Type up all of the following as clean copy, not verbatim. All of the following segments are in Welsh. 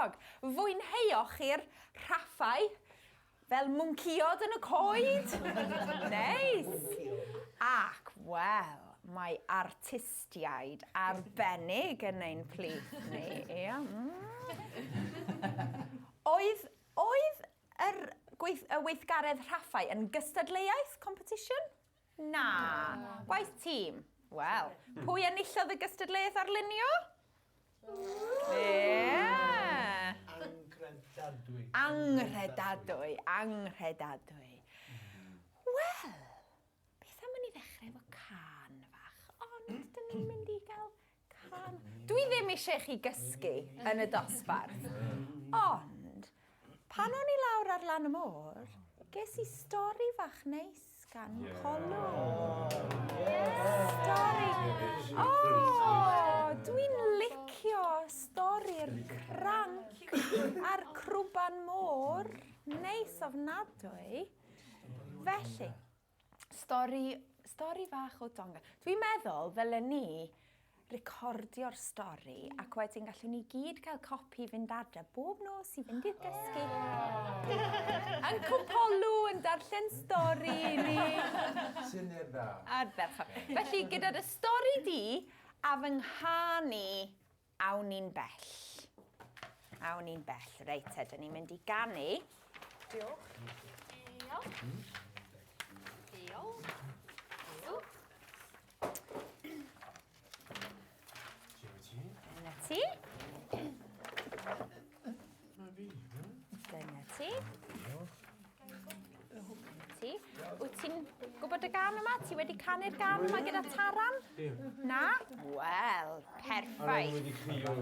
Ardderchog. Fwynheuoch chi'r rhaffau fel mwncïod yn y coed? Neis! Ac, wel, mae artistiaid arbennig yn ein plith ni. Ia. Mm. Oedd, oedd yr gweith, y weithgaredd rhaffau yn gystadleuaeth, competition? Na. Gwaith tîm. Wel, pwy enillodd y gystadleuaeth arlunio? Ie! Anghredadwy. Anghredadwy, anghredadwy. Wel, beth am i ni ddechrau efo cân fach? Ond dyn ni'n mynd i gael cân. Dwi ddim eisiau chi gysgu yn y dosbarth. Ond, pan o'n i lawr ar lan y môr, ges i stori fach neis gan yeah. Polo. Stori. O, oh, dwi'n licio stori'r cranc a'r crwban môr. Neis ofnadwy. Felly, Stori, stori fach o Tonga. Dwi'n meddwl ddylen ni recordio'r stori ac wedyn gallwn ni gyd gael copi i fynd adre bob nos i fynd i'r gysgu. Yn cwpolw yn darllen stori i ni. Syniad dda. Ardderchog. Felly gyda dy stori di a fy nghân i, awn ni'n bell. Awn ni'n bell. Reit te, dyn ni'n mynd i ganu. Diolch. Diolch. Diolch. Diolch. Dyna ti. Dyna ti. Ti. Wyt ti'n gwybod y gan yma? Ti wedi canu'r gan yma gyda Taran? Na? Wel, perffaith. wedi crio.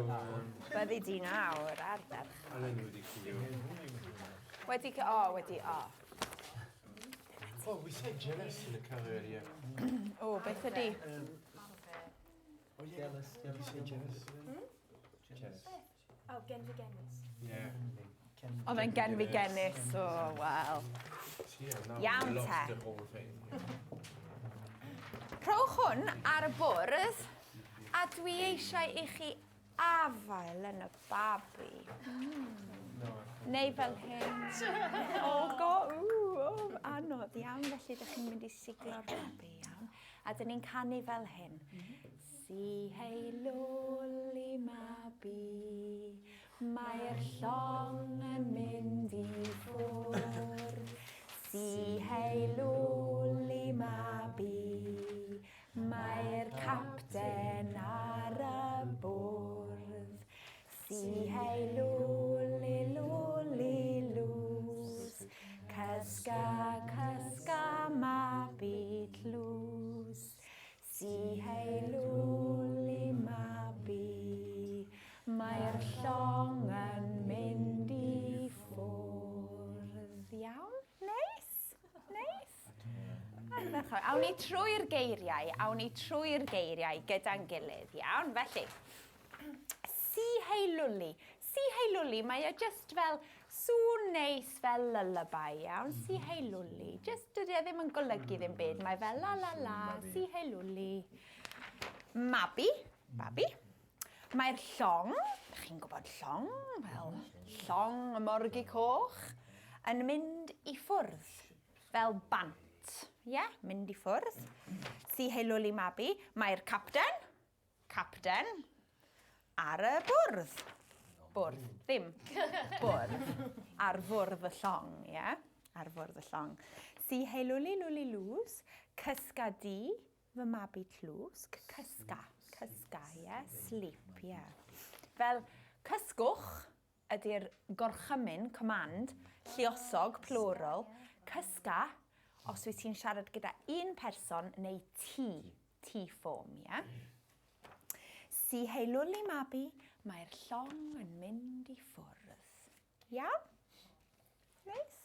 Byddi di nawr, ardderch. Alen wedi crio. Wedi, o, wedi, o. Oh, we said jealous in the car earlier. O, beth ydi? Oh, yeah. Jealous, Did you say jealous? Hmm? Jealous. Oh, genfigennus. Yeah. Oedd e'n genfigennus, o, wel. Yeah, now Iawn we lost te. the whole thing. Rhowch hwn ar y bwrdd, a dwi eisiau i chi afael yn y babi. Neu fel hyn. O, go, ww, o, anodd iawn. Felly, ydych chi'n mynd i siglo'r babi, iawn. A dyn ni'n canu fel hyn. Si hei lwli mabi, mae'r llong yn mynd i ffwrdd. Si hei lwli mabi, mae'r capten ar y bwrdd. Si hei lwli lwli lws, cysga cysga mabi tlws. Si hei lwli mabi, mae'r llong yn mynd i ffwrdd. Iawn? Neis? Neis? Ardderchog. Awn ni trwy'r geiriau, awn ni trwy'r geiriau gyda'n gilydd, iawn? Felly, si hei lwli. Si hei lwli, mae o just fel Sŵn neis fel lullaby, iawn? Si hei lwli. Just dydy e ddim yn golygu ddim byd. Mae fel la la la, si hei lwli. Mabi, babi. Mae'r llong, chi'n gwybod llong, fel llong y morgi coch, yn mynd i ffwrdd, fel bant. Ie, yeah, mynd i ffwrdd. Si hei lwli mabi. Mae'r capten, Capten ar y bwrdd. Bwrdd, ddim bwrdd. Ar fwrdd y llong, ie? Yeah? Ar fwrdd y llong. Si heilwli lwli lws, cysga di, fy mabi tlws, cysga, cysga, ie? Yeah? Sleep, ie. Yeah. Fel cysgwch ydy'r gorchymyn, command, lluosog, plural, cysga, os wyt ti'n siarad gyda un person neu ti. T-form, ie? Si heilwli mabi, mae'r llong yn mynd i ffwrdd. Iawn? Neis?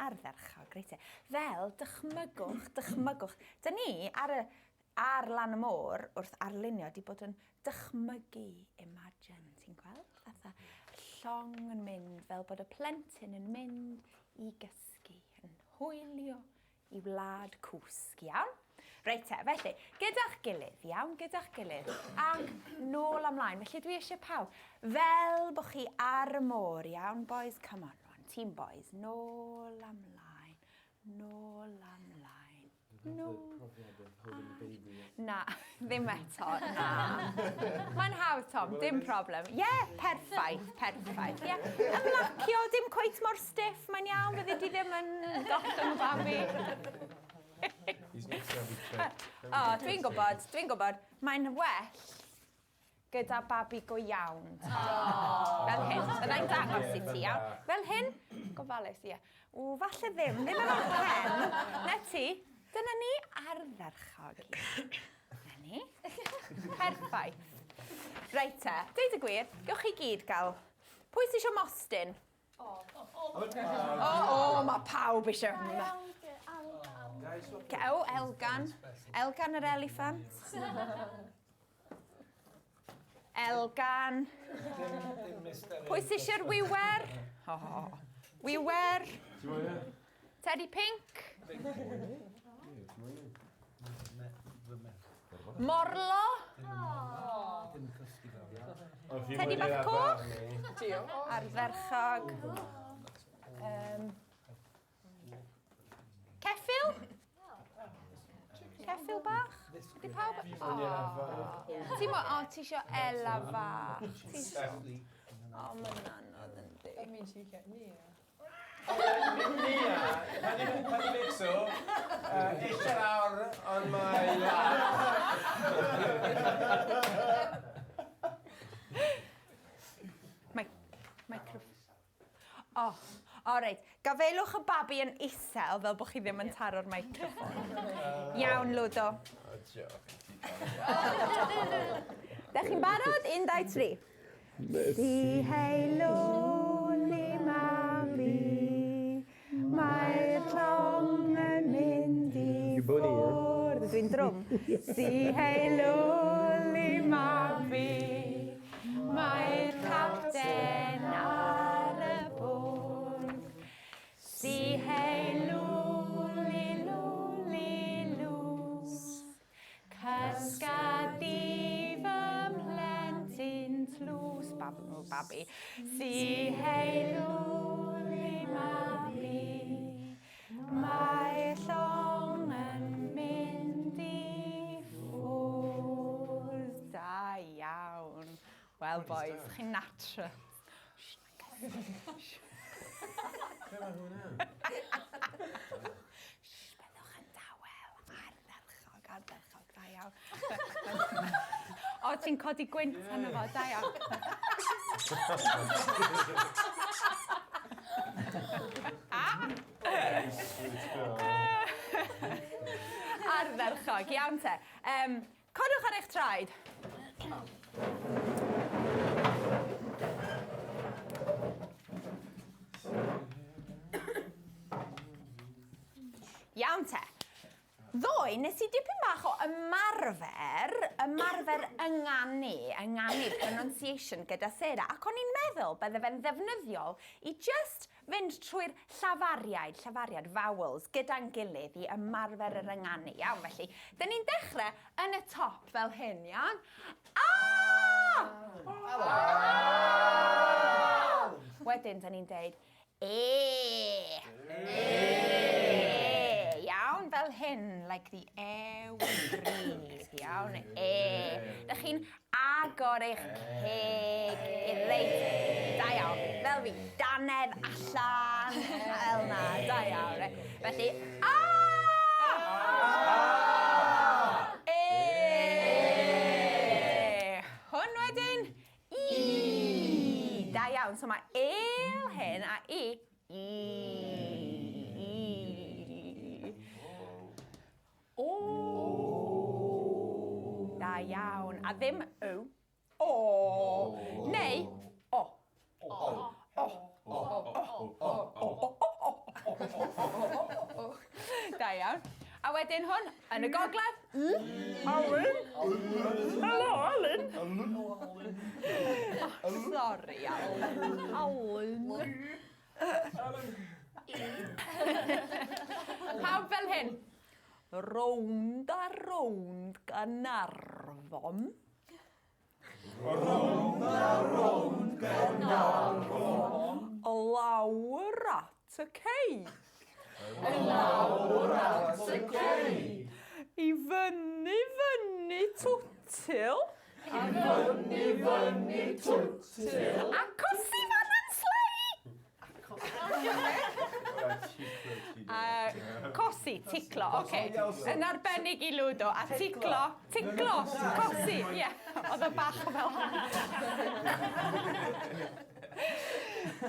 Ardderchog, reit te. Fel, dychmygwch, dychmygwch. Dyn ni ar, y, ar lan y môr wrth arlunio di bod yn dychmygu, imagine, ti'n gweld? Fatha llong yn mynd, fel bod y plentyn yn mynd i gysgu, yn hwylio i wlad cwsg, iawn? Reit te, felly, gyda'ch gilydd, iawn, gyda'ch gilydd, ac nôl amlaen. Felly dwi eisiau pawb, fel bod chi ar y môr, iawn, boys, come on, rwan, team boys, nôl amlaen, nôl amlaen. Nôl. Na, ddim eto, na. Mae'n hawdd, Tom, dim problem. Ie, yeah, perffaith, perffaith. Ie, yeah. Ymlacio, dim cweit mor stiff, mae'n iawn, fyddi di ddim yn gollwng babi. O, dwi'n gwybod, dwi'n gwybod. Mae'n well gyda babi go iawn. Oh. Fel hyn. Byddai'n dangos i ti, iawn. Fel hyn, gofalus, ie. O, falle ddim. Ddim efo'r pen. Na ti. Dyna ni, ardderchog. Dyna ni. Perffaith. Reit te, deud y gwir, gewch chi gyd gael. Pwy sy'n eisiau mostyn? O, o, mae pawb eisiau. O, Elgan. Elgan yr eliffant. Elgan. Pwy sy'n eisiau'r wiwer? Oh. Wiwer. Teddy Pink. Morlo. Teddy bach coch. Ardderchog. Ceffyl? Ceffyl bach? Ydy pawb? Oh. Ti'n mo, o, ti isio Ela fach. Ti isio... O, mae'n anodd yn di. I mean, she get Nia. Nia, pan i so, eisiau lawr on my lap. Microphone. O, o reit. Gafaelwch y babi yn isel fel bod chi ddim yn taro'r microffon. Iawn, Ludo. O, diolch. Dach chi'n barod? 1, 2, 3. Si hei loli mami, mae'r llong yn mynd i ffwrdd. Dwi'n drwm. Si hei loli mami, mae'r capten ar y bwrdd. Si hei lwli lwli lws, cysga di fy mhlentyn tlws. Babi. Si hei lwli mami, mae'r llong yn mynd i ffwrdd. Da iawn. Well, boys, chi'n natural. Shh, mae'n cysgu. Be mae hwnna? Shh, byddwch yn dawel. Ardderchog, ardderchog, da iawn. O, ti'n codi gwynt arno fo, da iawn. Sweet girl. Ardderchog, iawn te. Codwch ar eich traed. Iawn te. Ddoe, nes i dipyn bach o ymarfer, ymarfer ynganu, ynganu pronunciation gyda Sarah, ac o'n i'n meddwl bydde fe'n ddefnyddiol i just fynd trwy'r llafariaid, llafariad, vowels, gyda'n gilydd i ymarfer yr ynganu. Iawn, felly, dyn ni'n dechrau yn y top fel hyn, iawn? A! Wedyn, dyn ni'n deud E. E. Iawn, fel hyn, like the air we breathe, iawn, E. Dych chi'n agor eich ceg i reit, da iawn, fel fi, dannedd allan, fel na, da iawn. Reit. Felly, A! E! Hwn wedyn, I! Da iawn, so mae E fel hyn a I, I, I. O! Da iawn. A ddim O. O. Neu O. O. O. O. O. O. O. Da iawn. A wedyn hwn, yn y gogledd. Alun. Helo, Alun. Sorry, Alun. Alun. Pawb fel hyn. Rownd a rownd Gaernarfon. Rownd a rownd Gaernarfon. Lawr at y cei. Lawr at y cei. I fyny, fyny Twtil. I fyny, fyny Twtil. A cosi fan yn slei! Cosi, ticlo, oce. Yn arbennig i Ludo. A ticlo, ticlo, cosi, ie. Oedd o bach o fel hwnna.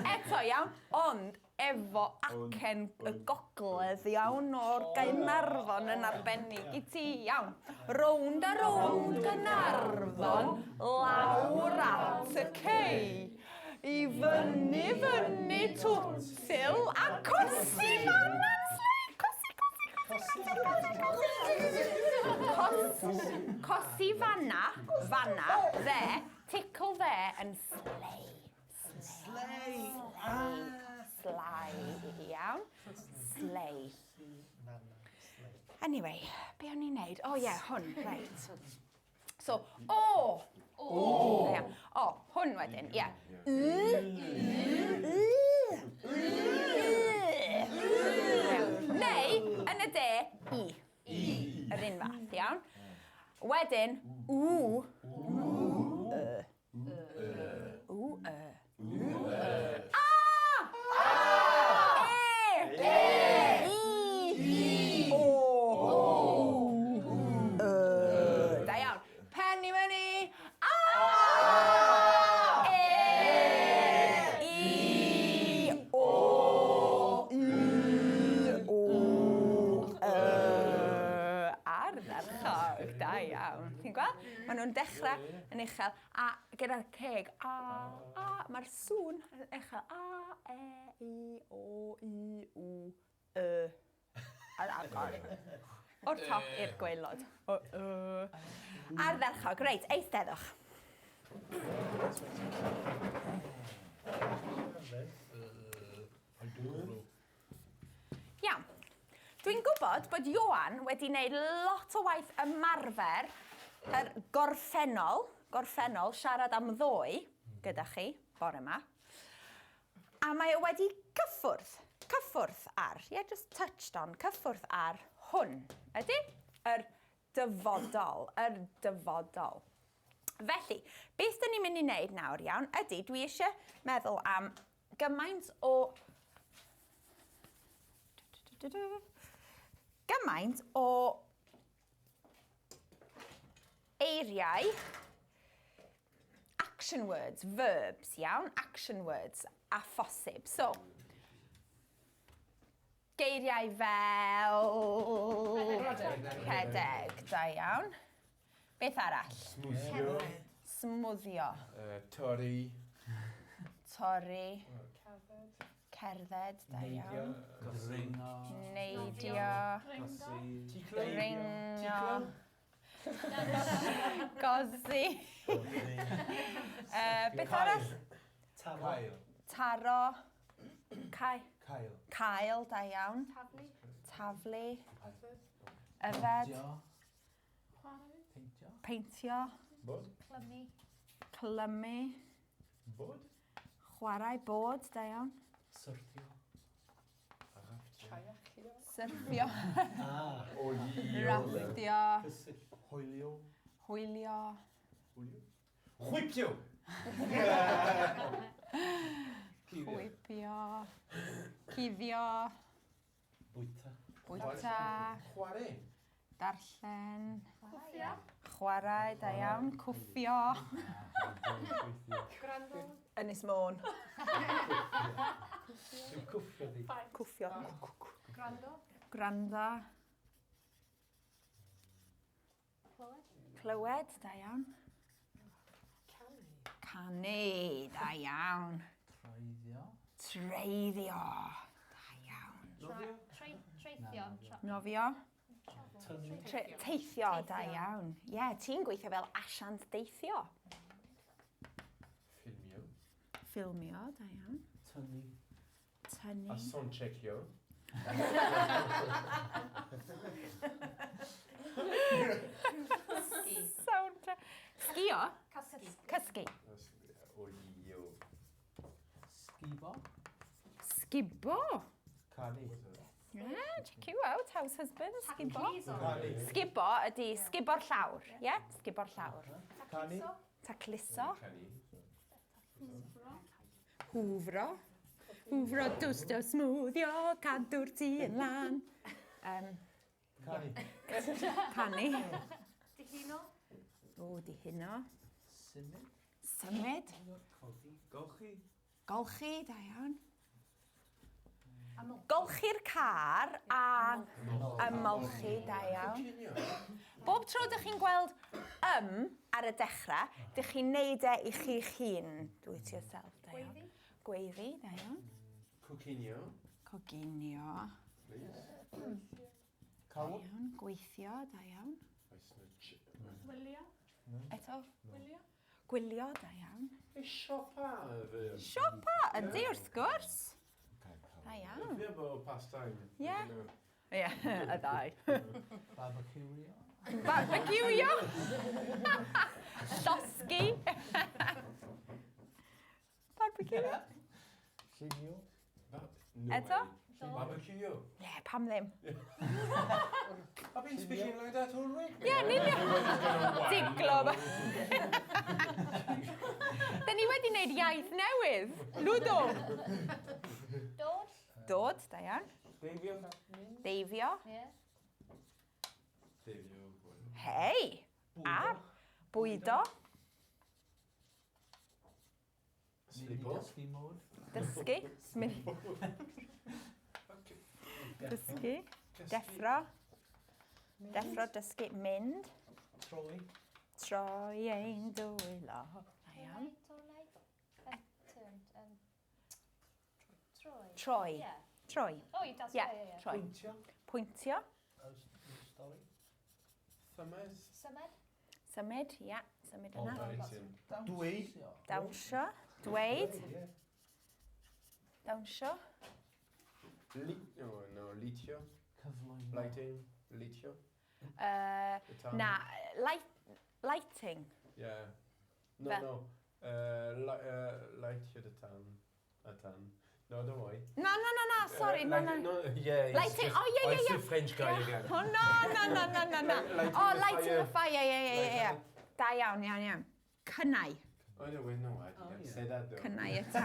Eto, iawn, ond efo acen y gogledd iawn o'r Gaernarfon yn arbennig i ti, iawn. Rownd a rownd Gaernarfon, lawr at y cei. I fyny, fyny Twtil, a cosi fan yn slei. Cosi, cosi, cosi, cosi, cosi, cosi. Cosi fanna, fanna, there, tickle there and slay. Slay. Ah. Slay, iawn. Slay. Anyway, be o'n i'n neud? O oh, ie, yeah, hwn, reit. So, o. O. Ia. O, hwn wedyn, ie. Y. Y. Y. Neu, yn y de, i. I. Yr un fath, iawn. Wedyn, w. Y. W, y. A! E! E! I! O! U! Y. Da iawn. Pen i fyny. A! E! I! O! U! O! Y. Ardderchog. Da iawn. Ti'n gweld? Maen nhw'n dechrau yn uchel a gyda'r ceg a, a, mae'r sŵn yn uchel a, e, i, o, u, w, y. Ar agor. O'r top i'r gwaelod. O, y. Ardderchog. Reit, eisteddwch. Iawn. Dwi'n gwybod bod Ioan wedi wneud lot o waith ymarfer yr gorffennol, gorffennol, siarad am ddoe gyda chi bore yma. A mae o wedi cyffwrdd, cyffwrdd ar, yeah, just touched on, cyffwrdd ar hwn. Ydy? Yr dyfodol, yr dyfodol. Felly, beth dyn ni'n mynd i wneud nawr, iawn, ydy, dwi eisiau meddwl am gymaint o eiriau, action words, verbs, iawn, action words a phosib. So, geiriau fel rhedeg, da iawn. Beth arall? Smwddio. Smwddio. Torri. Torri. Cerdded, da iawn. Dringo. Neidio. Ticlo. Dringo. Gosi. Beth arall? Cael. Taro. Cae. Cael. Cael, da iawn. Taflu. Taflu. Yfed. Peintio. Peintio. Bod. Clymu. Clymu. Bod. Chwarae bod, da iawn. Syrthio. Syrthio. Ah. Olio. Rafftio. Hwylio. Hwylio. Hwylio. Chwipio. Chwipio. Cuddio. Bwyta. Bwyta. Chwarae. Darllen. Cwffio. Chwarae, da iawn. Cwffio. Gwrando. Ynys Môn. Dwi'n cwffio di. Cwffio. Gwrando. Gwrando. Clywed. Clywed, da iawn. Canu. Canu, da iawn. Treiddio. Treiddio. Da iawn. Treithio. Nofio. Tynnu. Teithio, da iawn. Ie, yeah, ti'n gweithio fel asiant deithio. Ffilmio. Ffilmio, da iawn. Tynnu. Tynnu. A sound checkio. Sound. Sgio? Cysgu. Cysgu. Olio. Sgubo. Sgubo. Canu. Yeah, check you out, house husband. Sgubo. Tacluso. Canu. Sgubo ydy sgubo'r llawr. Ie? Yeah? Sgubo'r llawr. Canu. Tacluso. Canu. Hwfro. Hwfro, dwstio, smwddio, cadw'r tŷ yn lan. Canu. Canu. Dihuno. O, dihuno. Symud. Symud. Codi. Golchi. Golchi, da iawn. Golchi'r car a ymolchi, da iawn. Bob tro dych chi'n gweld ym ar y dechrau, dych chi'n neud e i chi'ch hun. Do it yourself, da iawn. Gweiddi. Gweiddi, da iawn. Coginio. Coginio. Please. Da Cawl. iawn. Gweithio, da iawn. Oes na Wylio. Eto. Wylio. Gwylio, da iawn. Ei siopa. Siopa, ydy wrth gwrs. Da iawn. Fi efo pastime. Ie. Ie, y ddau. Barbecueio. Barbecueio. Llosgi. Barbecueio. Llunio. Eto? Barbecueio. Ie, pam ddim? I've been speaking like that all week. Ie, yn union. Diglo. Da ni wedi gwneud iaith newydd. Ludo. Dod. Dod, da iawn. Deifio. Deifio. Ie. Deifio. Hei. A bwydo. Slipo. Dysgu mod. Dysgu. Mynd. Dysgu. Deffro. Deffro, dysgu, mynd. Troi. Troi ein dwylo. Da iawn. Tolai. Turn. Troi. Troi. Yeah. Troi. Oh, you that's Yeah. yeah, yeah, yeah. Troi. Pwyntio. Pwyntio. Stori. Thymes. Symud. Symud, ia. Symud yna. Dweud. Dawnsio. Dweud. Dawnsio. Li oh, no, litio. Cyflwyno. Lighting. Litio. The town. Na, lighting. Yeah. No, Fel- no. Lightio the town. A tan. No, don't worry. Na, sorry, no, no. No, yeah. It's Lighting, just, oh, yeah, it's yeah. the French guy again. Oh, no. Lighting Oh, the lighting fire. the fire, yeah. Da iawn, iawn, iawn. Cynnau. Oh, no, wait, no, I didn't say that, though. Cynnau y tân.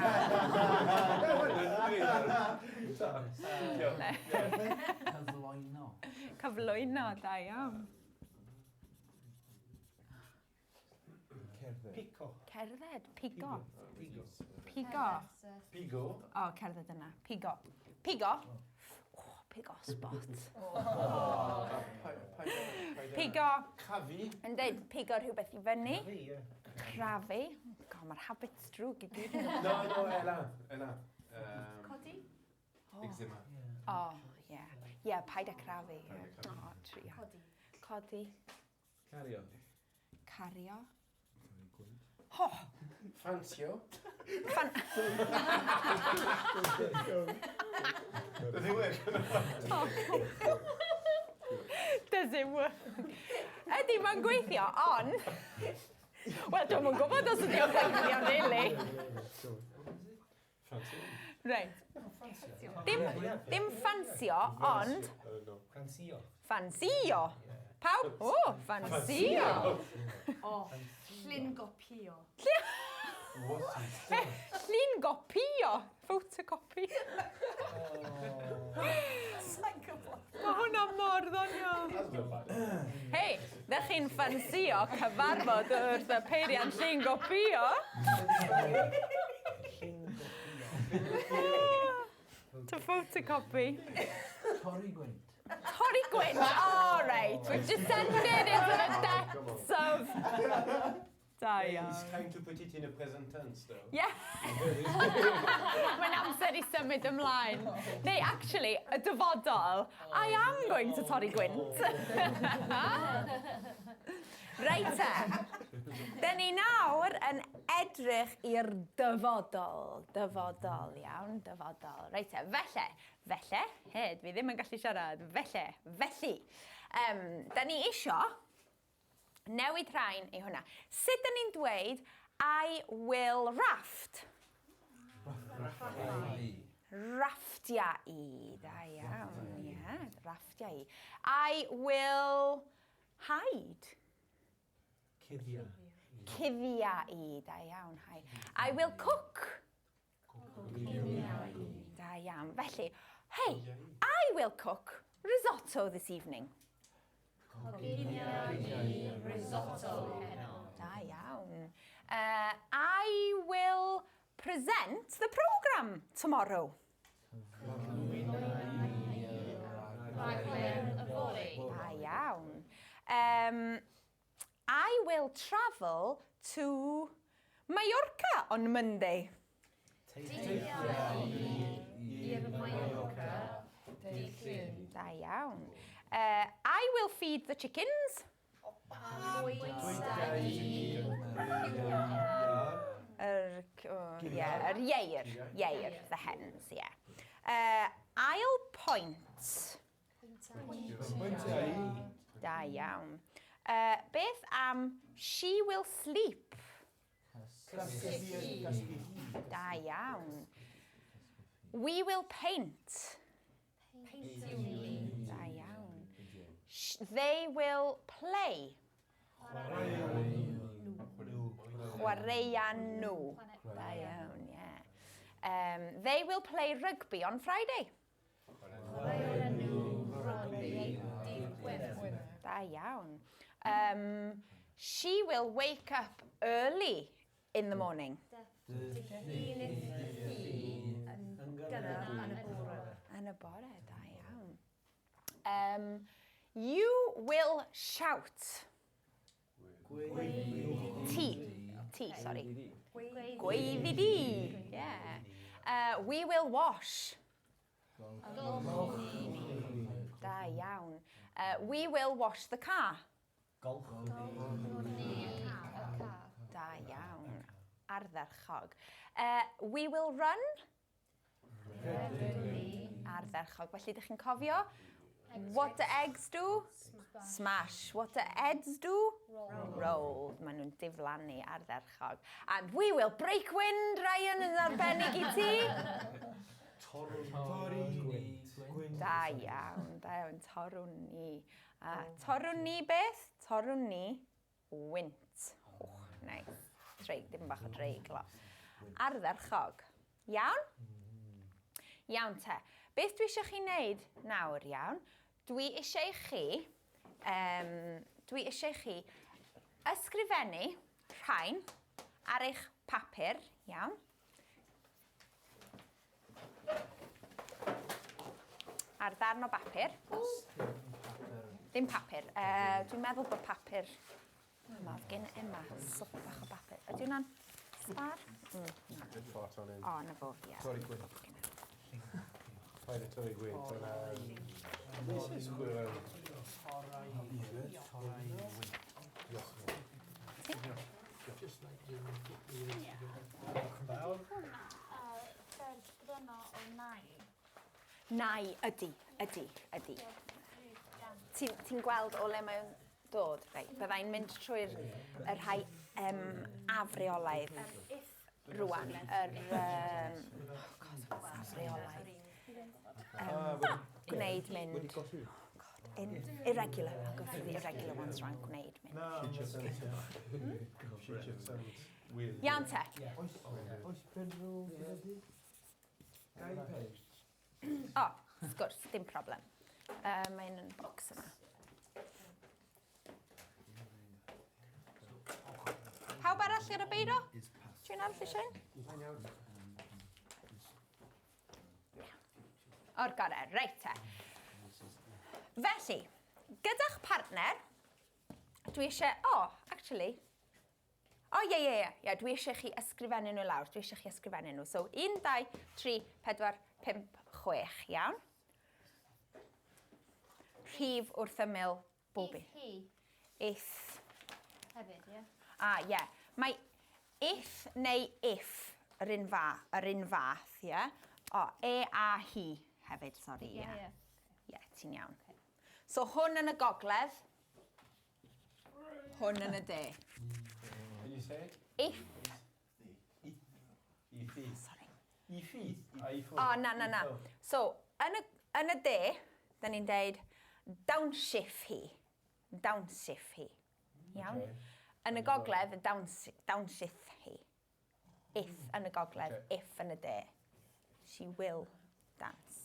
Cyflwyno. Cyflwyno, da iawn. Cerdded. Pico. Cerdded, pigo. Pigo. Pigo. Pigo. O, cerdded yna. Pigo. Pigo. Oh, pigo spot. Pigo. Crafu. Yn dweud pigo rhywbeth i fyny. Fi, ie. Crafu. God, mae'r habits drwg i gyd. No, no, Ella. Ella. Codi. Eczema. O, ie. Ie, paid â crafu. Paid â crafu. O, trio. Codi. Codi. Cario. Cario. Ho! Ffansio. Fan... Does it work? Does it work? Ydy, mae'n gweithio, ond... Wel, dwi'm yn gwybod os ydy o'n gweithio, really. Ffansio. Reit. Dim ffansio, ond... Ffansio. Ffansio. Pawb? O, ffansio. O, llungopio. What is that? Llungopio. Photocopy. Sa'n gwybod. Mae hwnna mor ddoniol. That's not bad. Hei, ddech chi'n ffansio cyfarfod wrth y peiriant llungopio? To photocopy. Torri gwynt. Torri gwynt. Oh, right. We've descended into the depths of... Da iawn. It's time to put it in a present tense, though. Yeah. Mae'n amser i symud ymlaen. Neu, actually, y dyfodol, I am going to torri gwynt. Reit te. Dyn ni nawr yn edrych i'r dyfodol. Dyfodol, iawn, dyfodol. Reit te, felly, hyd, fi ddim yn gallu siarad. Felly. Da ni isio newid rhain i hwnna. Sut da ni'n dweud I will raft? Rafftiau. Rafftia i. Da iawn, ie. Yeah. Rafftia i. I will hide. Cuddia. Cuddia i. Da iawn, hide. I will cook. Da iawn. Felly, hey, I will cook risotto this evening. Coginio i risotto heno. Da iawn. I will present the programme tomorrow. Rhaglen yfory. Da iawn. I will travel to Mallorca on Monday. Teithio i'r Mallorca dydd Llun. Da iawn. I will feed the chickens. Bwyta i Yr, oh, yeah, yr ieir. Ieir, the hens, yeah. I'll point. Pwyntiau. Da iawn. Beth am she will sleep? Da iawn. We will paint. Da iawn. They will play. Chwaraean nhw. Da iawn, yeah. They will play rugby on Friday. Chwaraean nhw rygbi dydd Gwener. Da iawn. She will wake up early in the morning. Dihunith hi yn gynnar yn y bore. Yn y bore, da iawn. You will shout. T. T, sorry. Gweiddi di. Yeah. We will wash. Da iawn. We will wash the car. Golchwn ni y car. Da iawn. Ardderchog. We will run. Ardderchog. Felly, ydych chi'n cofio? What do eggs do? Smash. What do eds do? Roll. Roll. Maen nhw'n diflannu ardderchog. And we will break wind, Ryan, yn arbennig i ti. Torri gwynt. Da iawn, da iawn. Torrwn ni. Torrwn ni beth? Torrwn ni wynt. Oh, nice. Treig, dim bach o dreiglo. Ardderchog. Iawn? Iawn te. Beth dwi eisiau chi wneud nawr, iawn? Dwi eisiau i chi, dwi eisiau chi ysgrifennu rhain ar eich papur, iawn? Ar ddarn o bapur. Dim papur. Dwi'n meddwl bod papur... Mae gen Emma swp bach o bapur. Ydy hwnna'n sbar? Na. O, na fo, ie. Torri gwynt. Paid â torri gwynt. This is squirrel. Torrau wynt. Just like you. Hwnna ffurf gryno o nai. Nai, ydy, ydy, ydy. Ti'n gweld o le mae'n dod? Reit, byddai'n mynd trwy'r y rhai afreolaidd rwan. Yr, oh God, afreolaidd. Gwneud mynd. Wedi golli. Oh God, irregular. I'll go through the irregular ones rwan. Gwneud mynd. Na, she just sounds weird. Iawn te. Oes penrôl gyda ti? Gai pen? O, wrth gwrs, dim problem. Mae'n yn bocs yma. Pawb arall ar y beiro? Ti'n arall eisiau un? O'r gorau, reit te. Felly, gyda'ch partner, dwi eisiau... Oh, actually... O, ie, ie, ie. Ie, dwi eisiau chi ysgrifennu nhw lawr. Dwi eisiau chi ysgrifennu nhw. So, 1, 2, 3, 4, 5, 6, iawn? Rhif wrth ymyl bob un. Eith hi If. hefyd, ie? Ah, ie. Mae if neu if yr un, fa, yr un fath, ie? O, e a hi hefyd, sori, ie. Ie, Ie, ti'n iawn. So hwn yn y gogledd, hwn yn y de. Can you say it? If. Ifi. Sorry. Ifi. O, oh, na, na, na. So, yn y, yn y de, da ni'n deud dawnsif hi. Dawnsif hi. Iawn? Okay. Yn y gogledd, dawnsith hi. If yn y gogledd, okay. if yn y de. She will dance.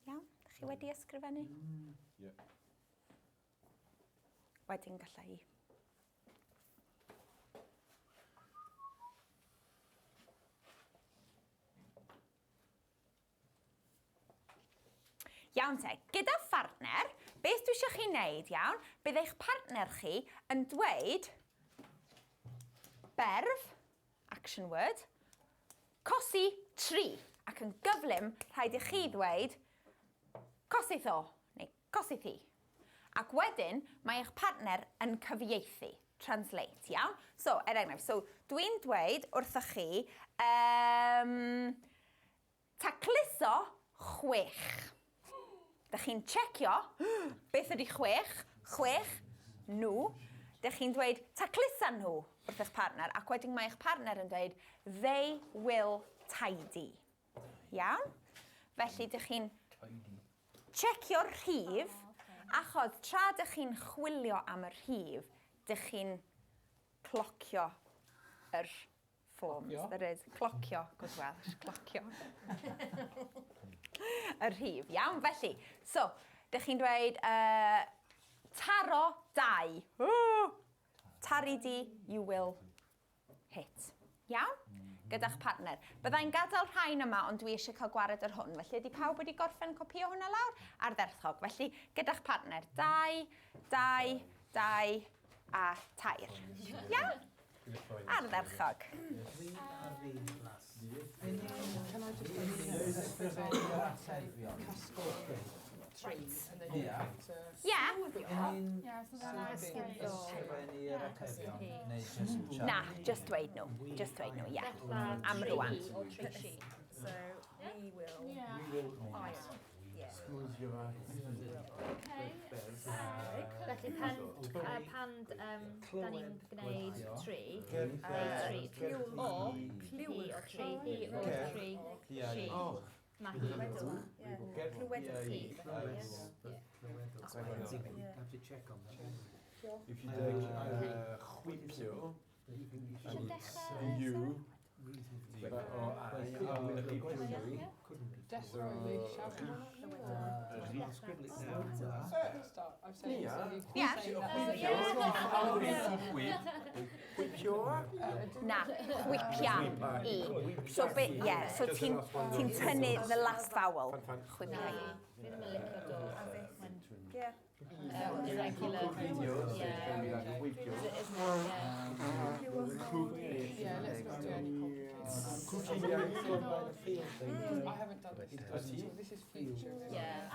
Iawn, chi wedi ysgrifennu? Mm. Yeah. Wedyn galla i. Iawn te, gyda phartner, beth dwi eisiau chi wneud, iawn, bydd eich partner chi yn dweud berf, action word, cosi tri, ac yn gyflym rhaid i chi ddweud cosith o, neu cosith hi. Ac wedyn mae eich partner yn cyfieithu, translate, iawn? So, er enghraifft, so dwi'n dweud wrthych chi, um, Tacluso chwech. Dych chi'n checio beth ydy chwech, chwech, nhw. Dych chi'n dweud taclusa nhw wrth eich partner ac wedyn mae eich partner yn dweud they will tidy. Iawn? Felly dych chi'n checio'r rhif achos tra dych chi'n chwilio am y rhif, dych chi'n clocio yr forms. Clocio. There is. Clocio, good Welsh, clocio. y rhif, iawn. Felly, so, dych chi'n dweud uh, taro dau. Ooh! Tari di, you will hit. Iawn? Gyda'ch partner. Byddai'n gadael rhain yma, ond dwi eisiau cael gwared ar hwn. Felly, ydy pawb wedi gorffen copio hwnna lawr? Ardderchog. Felly, gyda'ch partner. Dau, dau, dau, a tair. Iawn? Ardderchog. Ie. Na, just dweud nhw. Just dweud nhw, ie. Am rwan. So we will iron. Felly pan, uh, pan um, da ni'n gwneud tri, neu tri, o, hi o tri, hi o tri, she, mae hi. Hi. If you take chwipio, and it's you, Na, chwipia i. So, be, yeah, so ti'n ti tynnu the last vowel. Chwipia i. Fi ddim yn licio dod. Yeah. Irregular. Yeah. Yeah, let's not do any complicated. I haven't done this. This is future. Yeah.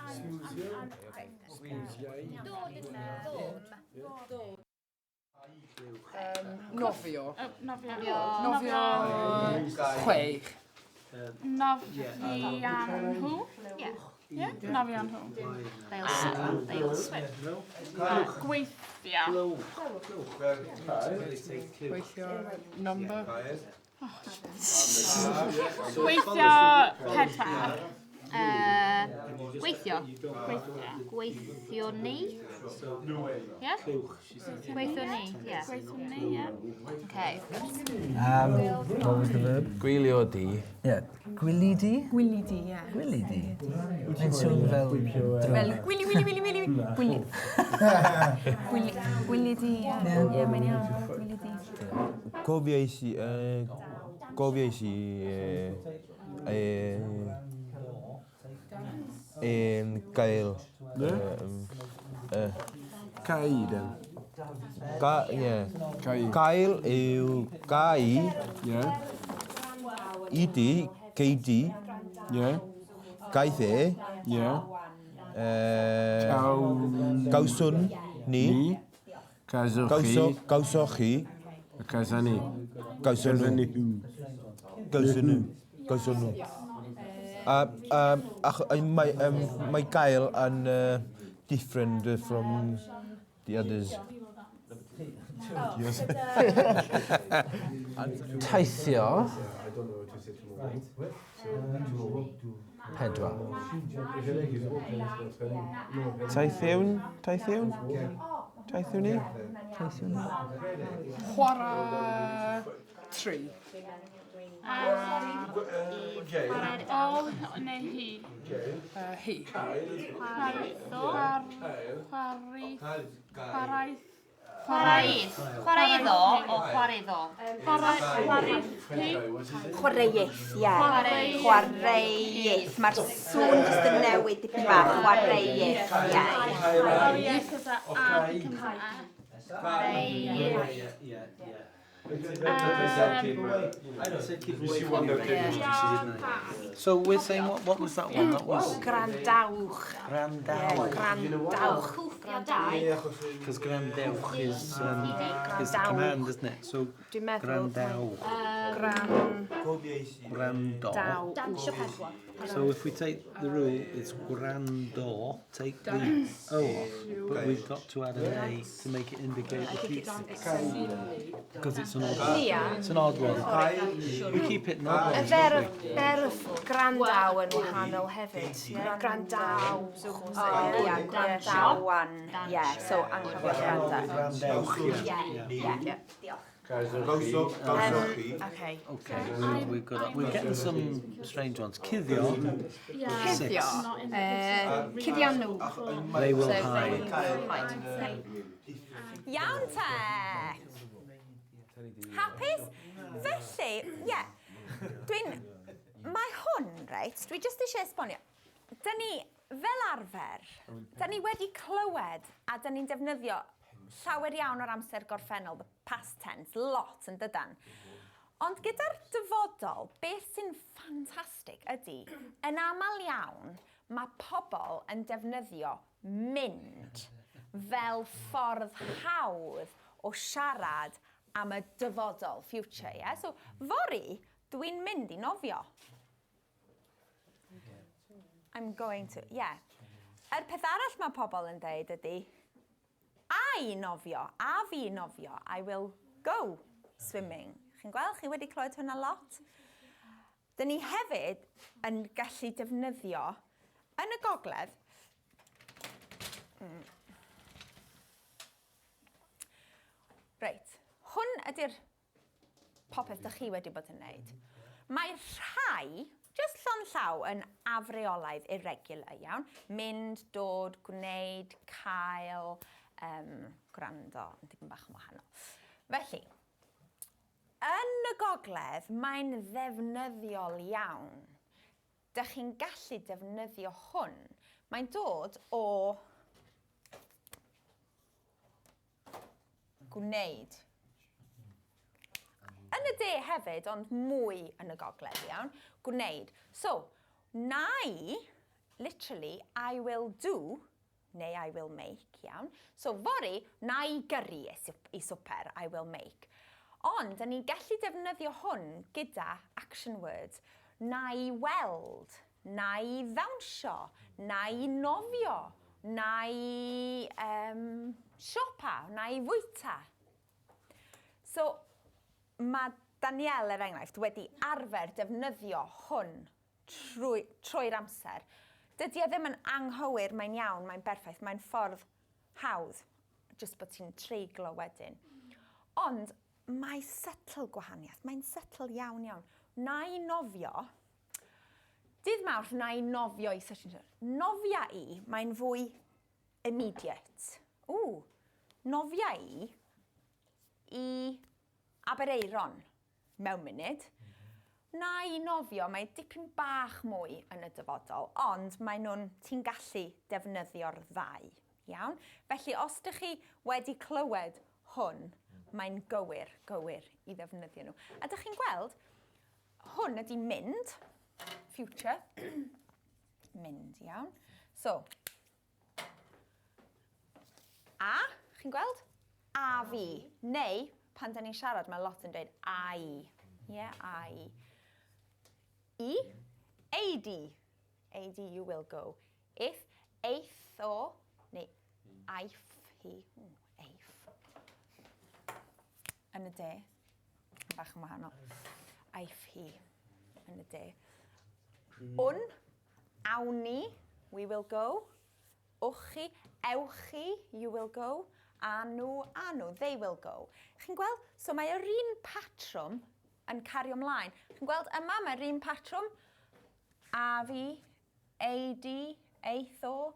Dod, isn't it? Dod. Dod. Nofio. Nofio. Nofio. Chwech. Nofian nhw. Yeah. Yeah, nofian nhw. They'll, they'll swim. Gweithio. Gweithio number. Gweithio pedwar. Gweithio. Gweithio ni. Yeah? Gweithio ni, yeah. Gweithio ni, yeah. Okay. What was the verb? Gwylio di. Yeah. Gwili di? Gwili di, ie. Gwili di? Mae'n swn fel drwg. Fel gwili, wili, wili, wili, gwili. Gwili, gwili di, ie. Ie, mae'n iawn. Gwili di. Cofiais i... Cofiais i... Gael. Cai, then. Ga, ie. Cai. Gael yw gai. Yeah. I di Gei di. Ie. Gaeth e. Ie. Cawn. Gawswn ni. Ni. Gawsoch chi. Gawsoch chi. Gawson ni. Gawson nhw. Gawson nhw. Gawson nhw. Mae, mae gael yn different from the others. Yes. Teithio. 4. Teithiwn? Teithiwn? Teithiwn ni? Teithiwn ni. Chwarae 3. O neu hi? Hi. Chwarae. Chwaraedd. Chwaraeddo o chwaraeddo. Chwaraeaeth, ie. Chwaraeaeth. Mae'r sŵn jyst yn newid dipyn bach. Chwaraeaeth, ie. Ie, cos a becomes an A. Chwaraeaeth. So we're saying, what was that one? That was... Grandawch. Grandawch. Grandawch. Because grandewch is the command, isn't it? So grandawch. Grando. So if we take the rule, it's grando, take the O off, but we've got to add an A to make it indicate the future. Because it's an odd one. It's an odd one. We keep it in odd ones, don't we? Y berf grandaw yn wahanol hefyd. Grandaw. Ie, grandawan. Ie, so anghofio grandaw. Grandewch, ie. Ie, diolch. Gawsoch chi. Okay. Okay, we've got, we're getting some strange ones. Cuddio. Cuddio. Cuddio nhw. They will hide. Iawn te! Hapus? Felly, ie, dwi'n... Mae hwn, reit, dwi jyst eisiau esbonio. Dyn ni, fel arfer, dyn ni wedi clywed a dyn ni'n defnyddio llawer iawn o'r amser gorffennol, the past tense, lot yn dydan. Ond gyda'r dyfodol, beth sy'n ffantastig ydy, yn aml iawn, mae pobl yn defnyddio mynd fel ffordd hawdd o siarad am y dyfodol, future, yeah? So, fory, dwi'n mynd i nofio. I'm going to, yeah. Yr peth arall mae pobl yn deud ydy, a i nofio, a fi nofio, I will go swimming. Chi'n gweld, chi wedi clywed hwnna lot? Dyn ni hefyd yn gallu defnyddio yn y gogledd. Reit, hwn ydy'r popeth dych chi wedi bod yn wneud. Mae rhai, jyst llond llaw, yn afreolaidd, irregular, iawn. Mynd, dod, gwneud, cael, gwrando, yn dipyn bach yn wahanol. Felly, yn y gogledd, mae'n ddefnyddiol iawn. Dych chi'n gallu defnyddio hwn. Mae'n dod o gwneud. Yn y de hefyd, ond mwy yn y gogledd, iawn. Gwneud. So, na i, literally, I will do, neu I will make, iawn. So, fory, na i gyrru i swper, I will make. Ond, da ni'n gallu defnyddio hwn gyda action words. Na i weld, na i ddawnsio, na i nofio, na i siopa, na i fwyta. So, mae Danielle, er enghraifft, wedi arfer defnyddio hwn trwy'r amser. Dydy e ddim yn anghywir, mae'n iawn, mae'n berffaith, mae'n ffordd hawdd, jyst bod ti'n treiglo wedyn. Ond mae subtle gwahaniaeth, mae'n subtle iawn iawn. Na i nofio, dydd Mawrth na i nofio i such and such. Nofia i, mae'n fwy immediate. Ww, nofia i i Aberaeron mewn munud. Na i nofio, mae dipyn bach mwy yn y dyfodol, ond mae nhw'n, ti'n gallu defnyddio'r ddau, iawn? Felly, os ydych chi wedi clywed hwn, mae'n gywir, gywir i ddefnyddio nhw. A dych chi'n gweld, hwn ydy mynd. Future. Mynd, iawn. So, a, chi'n gweld? A fi. Neu, pan da ni'n siarad, mae lot yn dweud a i. Ie, yeah, a i. I, AD. AD, you will go. If, eith o, neu aiff hi. Eiff. Yn y de. Bach yn wahanol. Aiff hi. Yn y de. Un, awn ni, we will go. Wch chi, ewch chi, you will go. A nhw, a nhw, they will go. Chi'n gweld? So mae yr un patrwm yn cario ymlaen. Chi'n gweld yma mae'r un patrwm. A fi, ei di, eith o,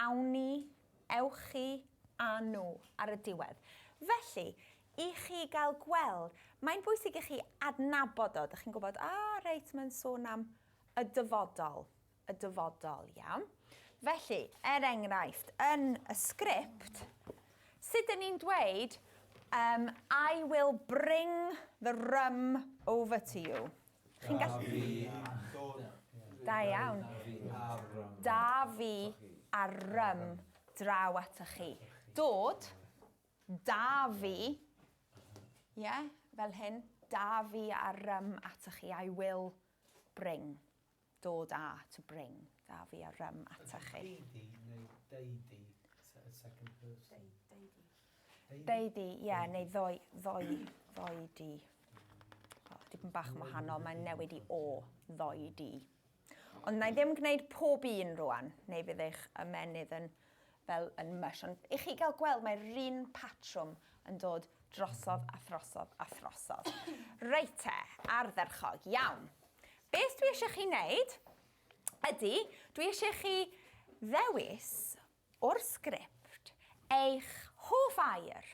awn ni, ewch chi, a nhw ar y diwedd. Felly, i chi gael gweld, mae'n bwysig i chi adnabod o. Dych chi'n gwybod, a reit, mae'n sôn am y dyfodol. Y dyfodol, iawn. Felly, er enghraifft, yn y sgript, sut dyn ni'n dweud, I will bring the rum over to you. Chi'n gallu... Da iawn. Da fi a rum draw atoch chi. Dod, da fi, ie, yeah, fel hyn, da fi a rum atoch chi. I will bring. Dod a, to bring. Da fi a rum atoch chi. Deidi neu deidi, second person. Deidi. Deidi, ie, yeah, neu ddoi, ddoi, ddoi di. O, dipyn bach yn wahanol, mae'n newid i o, ddoi di. Ond na i ddim gwneud pob un rwan, neu fydd eich ymennydd yn fel yn mush. Ond i chi gael gweld, mae'r un patrwm yn dod drosodd a throsodd a throsodd. Reit te, ardderchog, iawn. Beth dwi eisiau chi wneud ydy, dwi eisiau chi ddewis o'r sgript eich hoff air.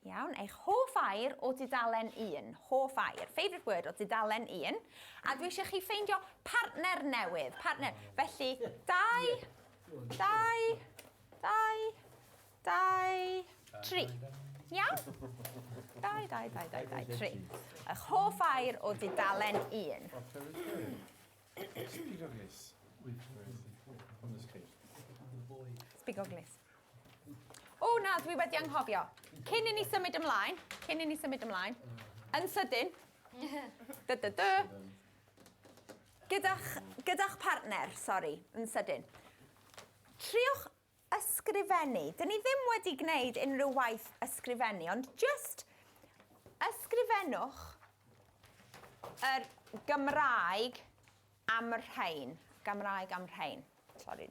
Iawn, eich hoff air o dudalen 1. Hoff air, favourite word o dudalen 1. A dwi eisiau chi ffeindio partner newydd. Partner. Felly, 2, 2, 2, 2, 3. Iawn? 2, 2, 2, 2, 2, 3. Eich hoff air o dudalen 1. Sbigoglys. On the script. Sbigoglys. O na, dwi wedi anghofio. Cyn i ni symud ymlaen, cyn i ni symud ymlaen, yn sydyn, dy dy dy, gyda'ch, gyda'ch partner, sori, yn sydyn, triwch ysgrifennu. Dyn ni ddim wedi gwneud unrhyw waith ysgrifennu, ond just ysgrifennwch yr Gymraeg am y rhain. Gymraeg am rhain. Sorry,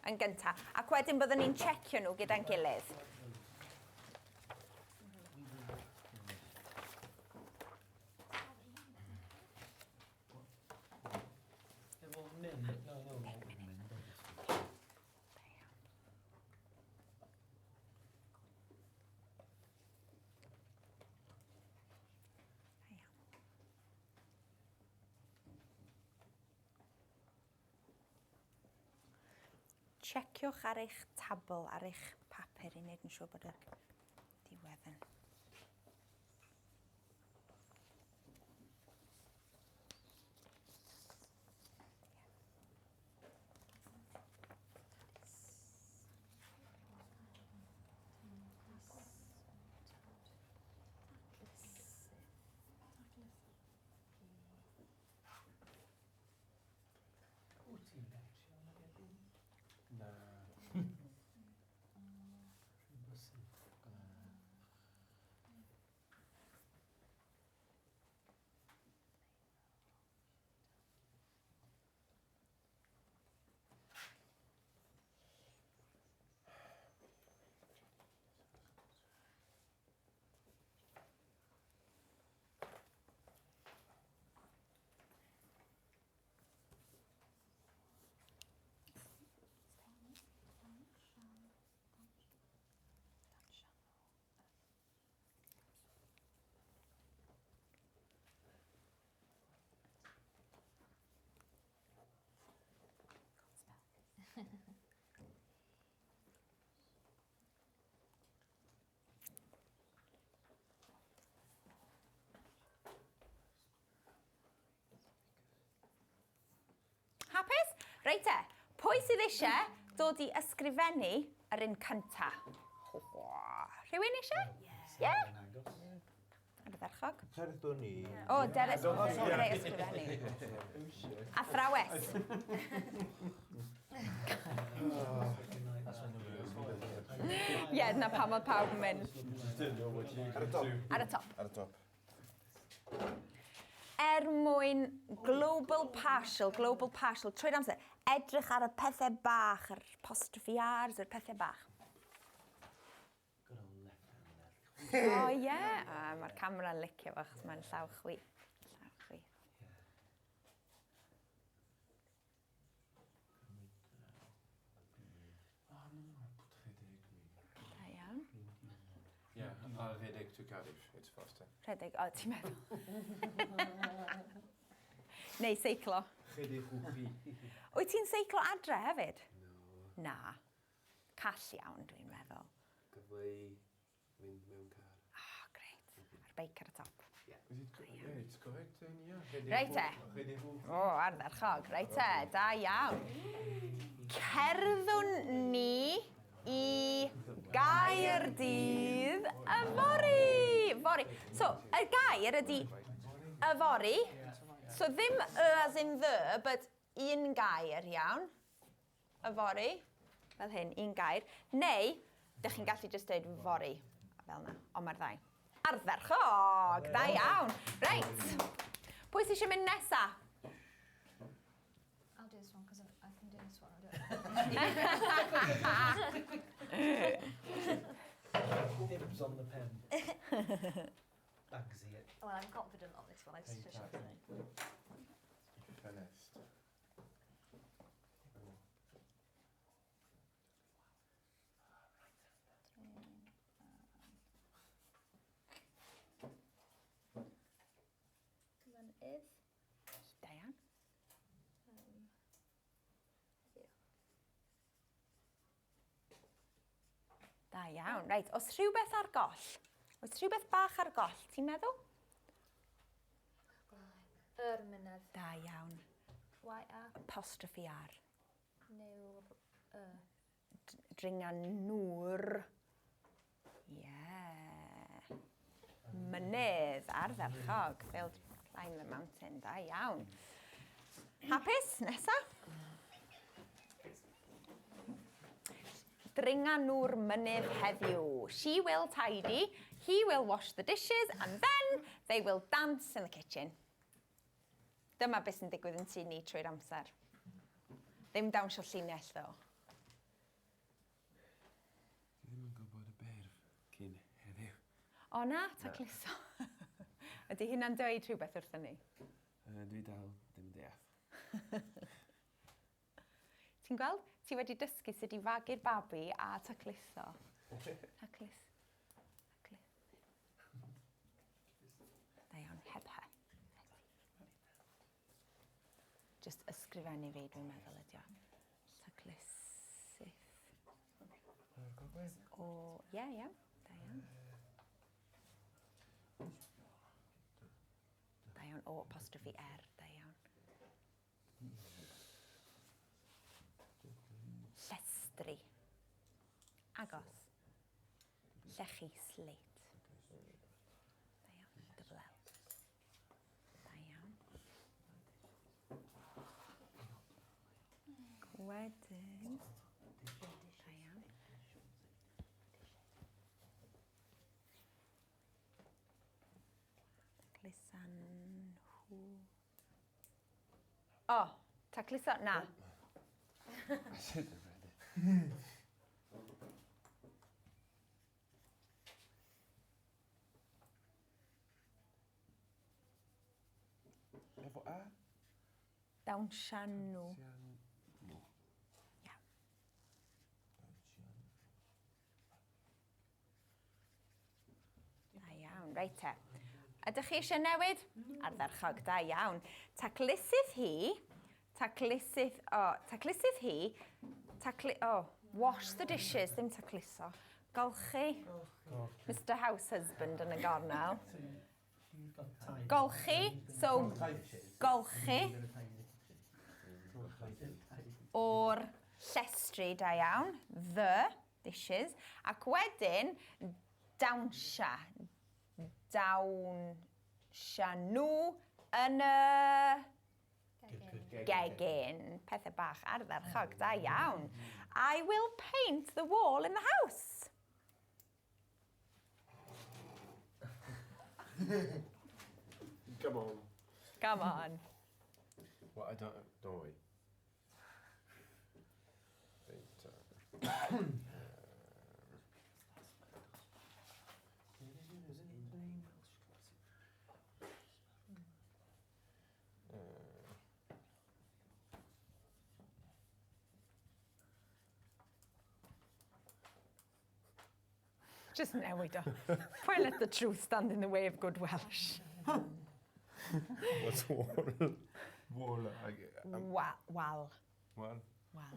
yn gyntaf. Ac wedyn byddwn ni'n checio nhw gyda'n gilydd. Checiwch ar eich tabl, ar eich papur i wneud yn siŵr bod y diwedd yn... Na. Reit te, pwy sydd eisiau dod i ysgrifennu yr un cynta? Rhywun eisiau? Ie? Yeah? Ardderchog. Cerddwn ni. O, dere dere ysgrifennu. Athrawes. Ie, yeah, na pam oedd pawb yn mynd. Ar y top. Ar y top. Ar y top. Er mwyn global partial, global partial, trwy'r amser, edrych ar y pethau bach, yr apostrophe R's, yr pethau bach. O oh, ie, yeah. Ah, mae'r camera'n licio fo, achos mae'n llaw chwith. Llaw chwith. Da iawn. Yeah, I'll rhedeg to Cardiff, it's faster. Rhedeg, o, ti'n meddwl? Neu seiclo. Rhedeg wchi. Wyt ti'n seiclo adre hefyd? No. Na. Call iawn, dwi'n meddwl. Gyfle i fynd mewn car. Oh, great. A'r beic ar y top. Yeah. Is it, yeah, it's correct then, yeah. Reit te. O, oh, ardderchog. Reit te, da iawn. Cerddwn ni i Gaerdydd yfory. Fory. So, y gair ydy yfory. So, ddim y as in the, but un gair iawn. Yfory. Fel hyn, un gair. Neu, dych chi'n gallu just dweud fory. Fel yna, ond mae'r ddau. Ardderchog! Da iawn. Reit. Pwy sydd eisiau mynd nesa? I'll do this one because I can do this one. I'll do it. Dibs on the pen. Bagsy it. Well, I'm confident on this one. I just should say. Ffenest. Mynydd. Da iawn. Heddiw. Da iawn. Reit, os rhywbeth ar goll, oes rhywbeth bach ar goll, ti'n meddwl? Yr mynydd. Da iawn. Y A. Apostrophe R. Newr. Y. Dringa nŵr. Yeah. Mynydd ardderchog. They'll climb the mountain. Da iawn. Hapus? Nesa? Dringa nhw'r mynydd heddiw. She will tidy, he will wash the dishes, and then they will dance in the kitchen. Dyma beth sy'n digwydd yn tŷ ni trwy'r amser. Ddim dawnsio llinell, ddo. Dwi ddim yn gwybod y berf cyn heddiw. O na, tacluso. Ydy hynna'n dweud rhywbeth wrthyn ni? Dwi dal ddim yn deall. Ti'n gweld? Ti wedi dysgu sut i fagu'r babi a tacluso. Taclus. Taclus. Da iawn, heb he. Just ysgrifennu fi, dwi'n meddwl ydi o. Taclusydd. O, ie, ie. Da iawn. Da iawn, o apostrophe R, da iawn. Llestri. Agos. Llechi slate. Da iawn, double L. Da iawn. Wedyn... Da iawn. Taclusan nhw. O, tacluso, na. I should have read it. Efo A? Dawnsian nhw. Nhw. Ia. Da iawn, reit te. Ydych chi eisiau newid? Ardderchog, da iawn. Taclusydd hi, taclusydd, o, taclusydd hi, taclu, o, wash the dishes, ddim tacluso. Golchi. Mr House Husband yn y gornel. Golchi, so golchi. O'r llestri, da iawn, the dishes, ac wedyn dawnsia, dawnsia nhw yn y gegin. Pethau bach ardderchog, da iawn. I will paint the wall in the house. Come on. Come on. Well, I don't, don't worry. Just newid o. Why let the truth stand in the way of good Welsh? What's wall? Wall. Wal. Wal. Wal. Wal.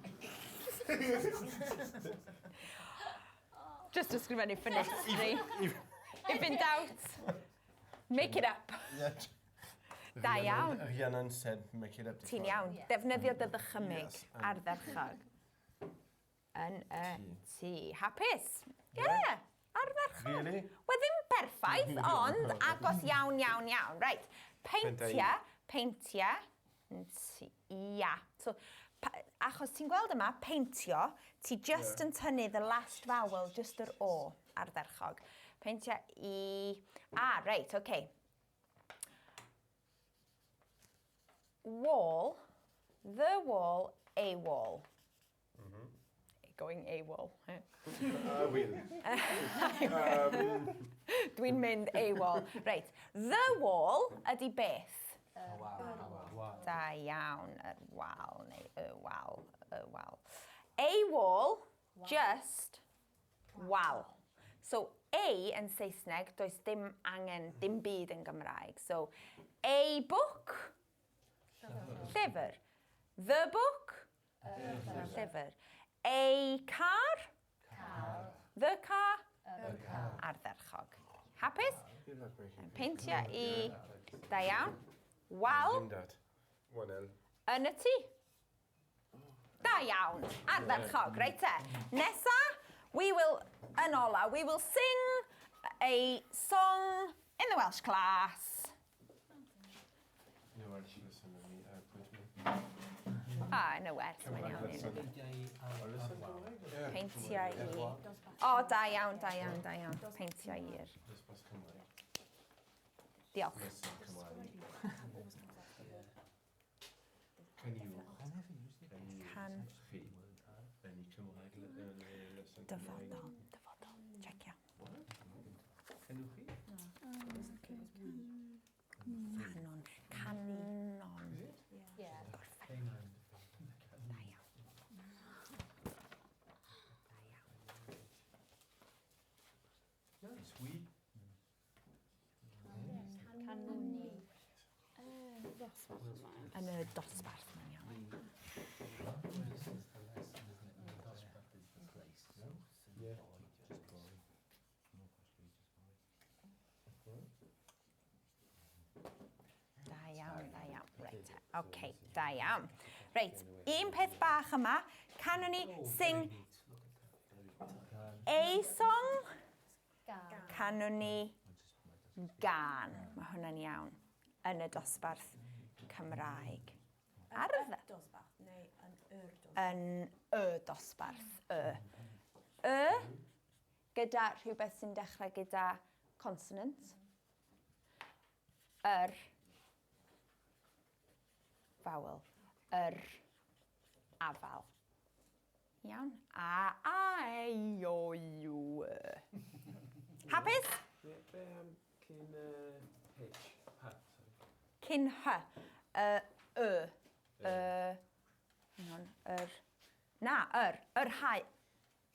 Just ysgrifennu ffenestri. If in doubt, make it up. Yeah. Da iawn. Rhiannon said make it up. Ti'n iawn. Defnyddio dy ddychymyg ardderchog. Yn y tŷ. Hapus? Yeah. Ardderchog. Really? Wel, ddim perffaith, ond agos iawn, iawn, iawn. Right. Peintia, peintia, ia. So, achos ti'n gweld yma, peintio, ti just yn tynnu the last vowel, just yr o, ardderchog. Peintia i... Ah, reit, oce. Okay. Wall, the wall, a wall. Going AWOL. I will. Dwi'n mynd AWOL. Reit, the wall ydy beth? Wal. Da iawn, yr wal neu y wal, y wal. A wall, just wal. So A yn Saesneg, does dim angen, dim byd yn Gymraeg. So a book, llyfr. The book, llyfr. A car, the car, ardderchog. Hapus? Peintio i, da iawn, wal One L. yn y tŷ. Da iawn, ardderchog, reit te. Nesa, we will, yn ola, we will sing a song in the Welsh class. No, Welsh lesson yn ni, pwynt mi. Ah, yn y wers, mae'n iawn. Yeah. Peintiau i... O, da iawn, da iawn, da iawn. Peintiau i'r... Dosbarth Cymraeg. Diolch. Lesson Cymraeg. Can you... Can. Chi. Any Cymraeg lesson Cymraeg? Dyfodol, dyfodol. Checio. Canwch chi? Canon. Canon. Yeah. Gorffen. Da iawn. Da iawn. Nice, we. Canwni. Yn y dosbarth, mae'n iawn. Yeah. Da iawn, da iawn. Reit, oce, da iawn. Reit, un peth bach yma. Canwn ni sing a song? Canwn ni gan. Mae hwnna'n iawn. Yn y dosbarth Cymraeg. Ar y Dosbarth, neu yn yr dosbarth. Yn y dosbarth. Y. Y gyda rhywbeth sy'n dechrau gyda consonant. Yr vowel. Yr afal. Iawn. A, A, E, I, O, U, Y. Hapus? Be, be am cyn H? H, sorry. Cyn H. Y, y. Y. Hang on. Yr. Na, yr. Yr haul.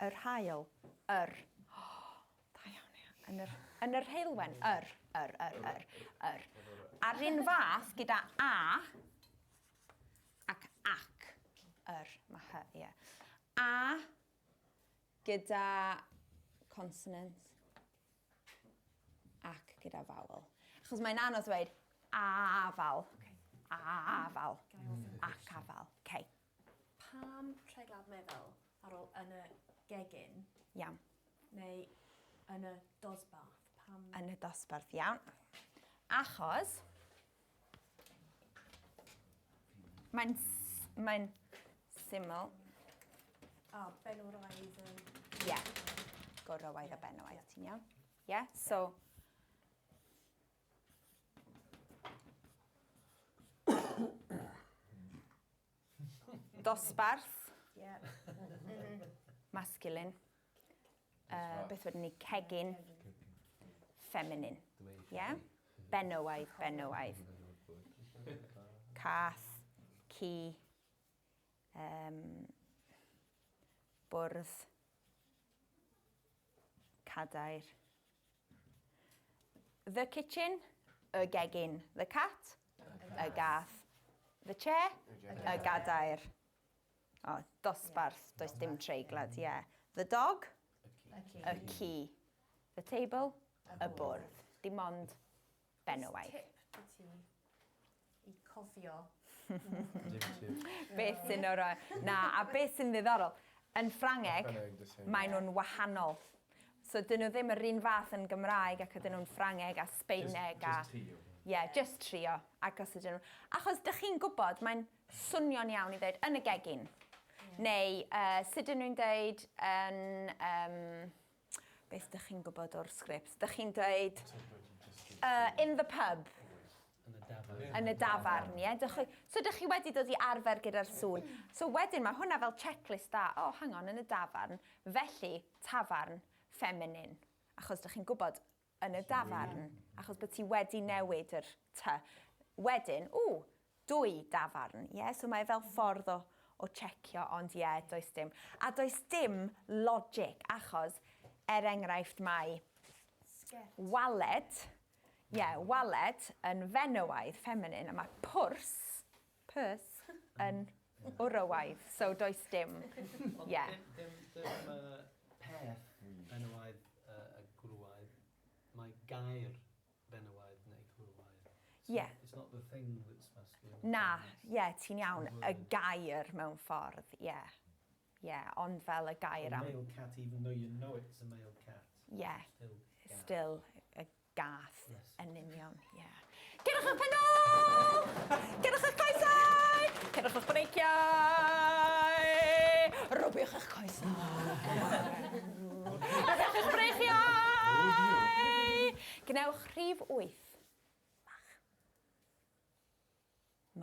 Yr haul. Yr. Oh, da iawn, ia. Yn yr heulwen. Yr. Yr, yr, yr, yr. A'r un fath gyda A ac ac. Yr. Mae H, ie. A gyda consonant ac gyda vowel. Achos mae'n anodd dweud afal. Afal. Ac afal. Okay. Pam treiglad meddal ar ôl yn y gegin? Iawn. Neu yn y dosbarth? Pam? Yn y dosbarth, iawn. Achos mae'n syml. A, benwraidd yn... Ie. Yeah. Gwrywaidd a benywaidd, ti'n iawn? Ie, yeah? So... Dosbarth. Yeah. Masculine. Beth wedyn ni? Cegin. Feminine. Yeah? Benywaidd, benywaidd. Cath, ci, bwrdd, cadair. The kitchen, y gegin. The cat, y gath. The chair, y gadair. O, dosbarth, does dim treiglad, ie. Yeah. The dog, y ci. The table, y bwrdd. Dim ond benywaidd. Tip i ti i cofio. Beth sy'n orau. Na, a beth sy'n ddiddorol, yn Ffrangeg, maen nhw'n wahanol. So, dyn nhw ddim yr un fath yn Gymraeg ac ydyn nhw'n Ffrangeg a Sbeineg. Just trio. Ie, yeah, just trio. Ac os ydyn nhw... Achos dych chi'n gwybod, mae'n swnio'n iawn i ddweud yn y gegin. Neu, sut ydyn nhw'n dweud yn... Beth dych chi'n gwybod o'r sgript? Dych chi'n dweud in the pub. Yn y dafarn. Yn y dafarn, ie. So dych chi wedi dod i arfer gyda'r sŵn. So wedyn mae hwnna fel checklist da. Oh, hang on, yn y dafarn. Felly, tafarn, feminine. Achos dych chi'n gwybod yn y dafarn. Achos bod ti wedi newid yr t. Wedyn, ww, dwy dafarn, ie. So mae fel ffordd o checio, ond ie, does dim. A does dim logic, achos, er enghraifft mae waled, ie, yeah, waled yn fenywaidd, feminine, a mae pwrs, purse, yn wrywaidd, so does dim, ie. Yeah. Dim peth benywaidd a gwrywaidd, mae gair benywaidd neu gwrywaidd. So yeah. It's not the thing that's masculine. Na, ie, yeah, ti'n iawn, y gair mewn ffordd, ie. Yeah. Yeah, ond fel y gair am... A male cat, even though you know it's a male cat. Yeah, still a gath, yes. Yn union, yeah. Cerwch eich pen ôl! Cerwch eich coesau! Cerwch eich breichiau! Rwbiwch eich coesau! Rwbiwch eich breichiau! Gwnewch rhif 8. Bach.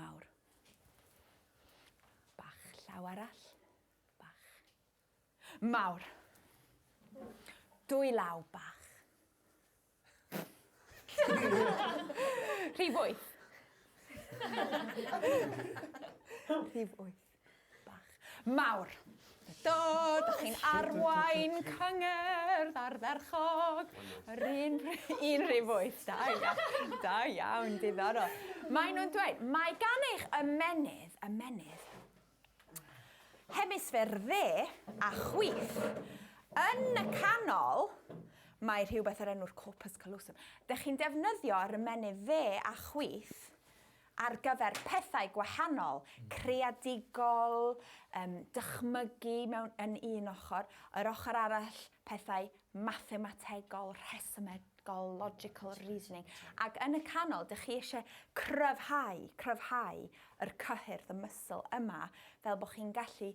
Mawr. Bach llaw arall. Bach. Mawr. Dwy law bach. Rhif 8. Rhif 8. Bach. Mawr. Do, dych chi'n arwain cyngerdd ardderchog. Yr un rhif 8. Da iawn, da iawn, diddorol. Maen nhw'n dweud, mae gan eich ymennydd, hemisffer dde a chwith. Yn y canol, mae rhywbeth ar enw'r corpus callosum. Dych chi'n defnyddio yr ymennydd dde a chwith ar gyfer pethau gwahanol, creadigol, dychmygu mewn yn un ochr, yr ochr arall pethau mathemategol, rhesymegol, logical reasoning. Ac yn y canol, dych chi eisiau cryfhau yr cyhyr, the muscle yma, fel bod chi'n gallu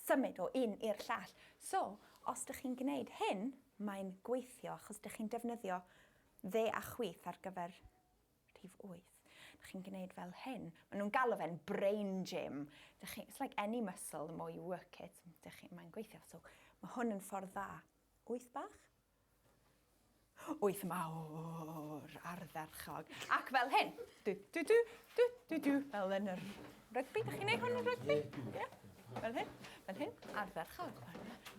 symud o un i'r llall. So, os dych chi'n gwneud hyn, mae'n gweithio, achos dych chi'n defnyddio dde a chwith ar gyfer rhif 8. Dych chi'n gwneud fel hyn. Maen nhw'n galw fe'n brain gym. It's like any muscle, the more you work it, mae'n gweithio. So, mae hwn yn ffordd dda. 8 bach? 8 mawr ardderchog. Ac fel hyn. Du, du, du, du, du, du. Fel yn yr rygbi. Dych chi'n neud hwn yn rygbi? Ie. Fel hyn, ardderchog.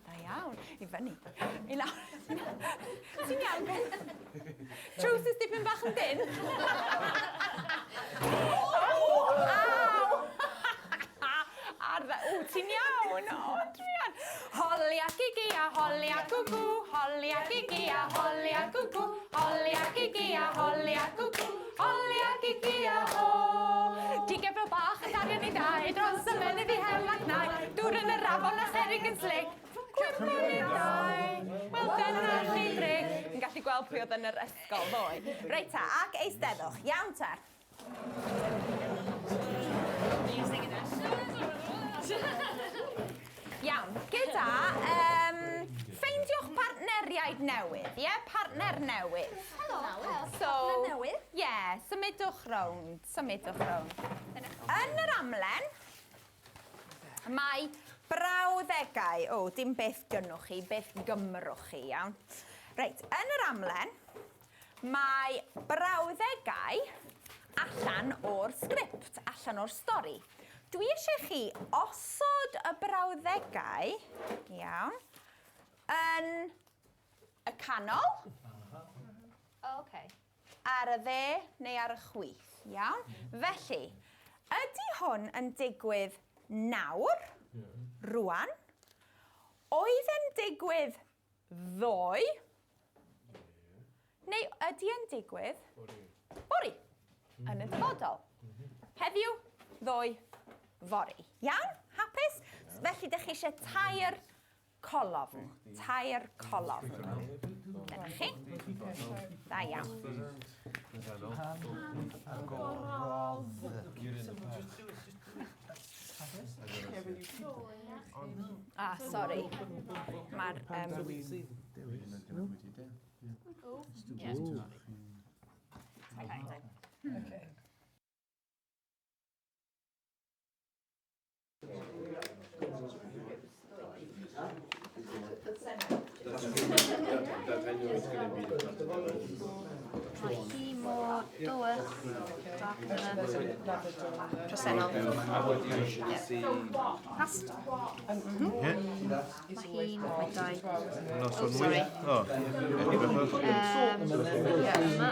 Da iawn. I fyny. I lawr. Ti'n iawn, Ben? Trowsus dipyn bach yn dyn. Aw! O, ti'n iawn. O, druan. Holia gigia, holia gwgw, holia gigia, holia gwgw, holia gigia, holia gwgw, holia gigia, ho. Di gefel bach yn cario ni dau, dros y mynydd i hel ac nai. Dŵr yn yr afon a cherrig yn slic. Gwyn menyn dau. Wel, dyna chi dric. Yn gallu gweld pwy oedd yn yr ysgol ddoe. Reit ta, ac eisteddwch. Iawn ta. Iawn, gyda um, ffeindiwch partneriaid newydd, ie? Yeah? Partner newydd. Helo, So, partner newydd. Ie, yeah, symudwch rownd, symudwch rownd. Yn yr amlen, mae brawddegau, o, dim beth gynnwch chi, beth gymrwch chi, iawn. Reit, yn yr amlen, mae brawddegau allan o'r sgript, allan o'r stori. Dwi eisiau chi osod y brawddegau, iawn, yn y canol, Oh, okay. ar y dde neu ar y chwith, iawn? Felly, ydy hwn yn digwydd nawr, rwan? Oedd e'n digwydd ddoe? Neu ydy e'n digwydd fory, yn y dyfodol? Heddiw, ddoe, fory. Iawn? Hapus? Felly, dych chi eisiau tair colofn. Tair colofn. Dyna chi. Da iawn. Agorodd. Ah, sorry. Mae'r... Okay. Mae hi mor dywyll. Dark yn y presennol. Past. Mae hi'n... Mae dau. Oh, sorry. Yma.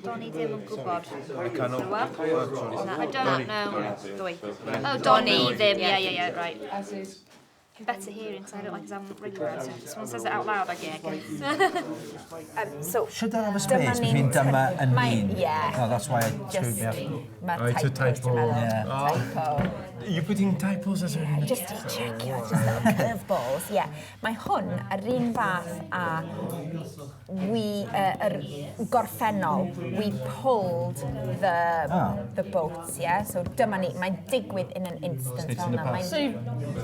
Do'n i ddim yn gwybod. Rwan. Na, I don't know. Dwy. Oh, do'n i ddim. Yeah, right. As is Better hearing because I don't like because I'm regular. So if someone says it out loud, I get it. So, Should I have a space between dyma and Mae- ni'n? yeah. Oh, that's why it screwed Just, me up. mae Oh, it's a typo, typo. dwi'n meddwl. Yeah. Typo. You're putting typos as a... Just to check you, just little curveballs. Yeah. Mae hwn yr un fath a we, yr gorffennol, we pulled the boats, yeah? So dyma ni, mae'n digwydd in an instant It's fel in the 'na. Mae'n past. So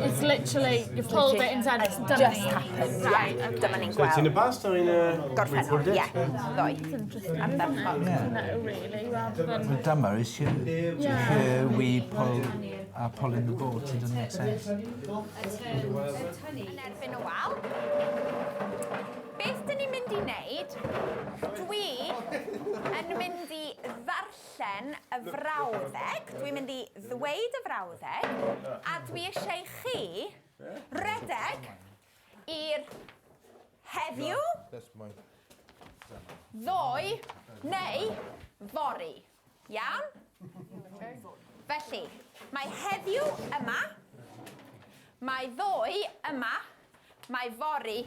it's literally, you've pulled it and said, It's dyma just ni. happened, Right, yeah. okay. Dyma ni'n So it's in the gweld. past or in a... We Gorffennol, pulled it? yeah. Ddoe. Ardderchog. Yeah. No, really, rather than... But dyma is here. Yeah. Here we pull, are pulling the boat. It doesn't make sense. Yn erbyn y wal. Beth dyn ni'n mynd i wneud? Dwi yn mynd i ddarllen y frawddeg. Dwi'n mynd i ddweud y frawddeg. A dwi eisiau chi redeg i'r heddiw, ddoe neu fory. Iawn? Felly, mae heddiw yma, mae ddoe yma, mae fory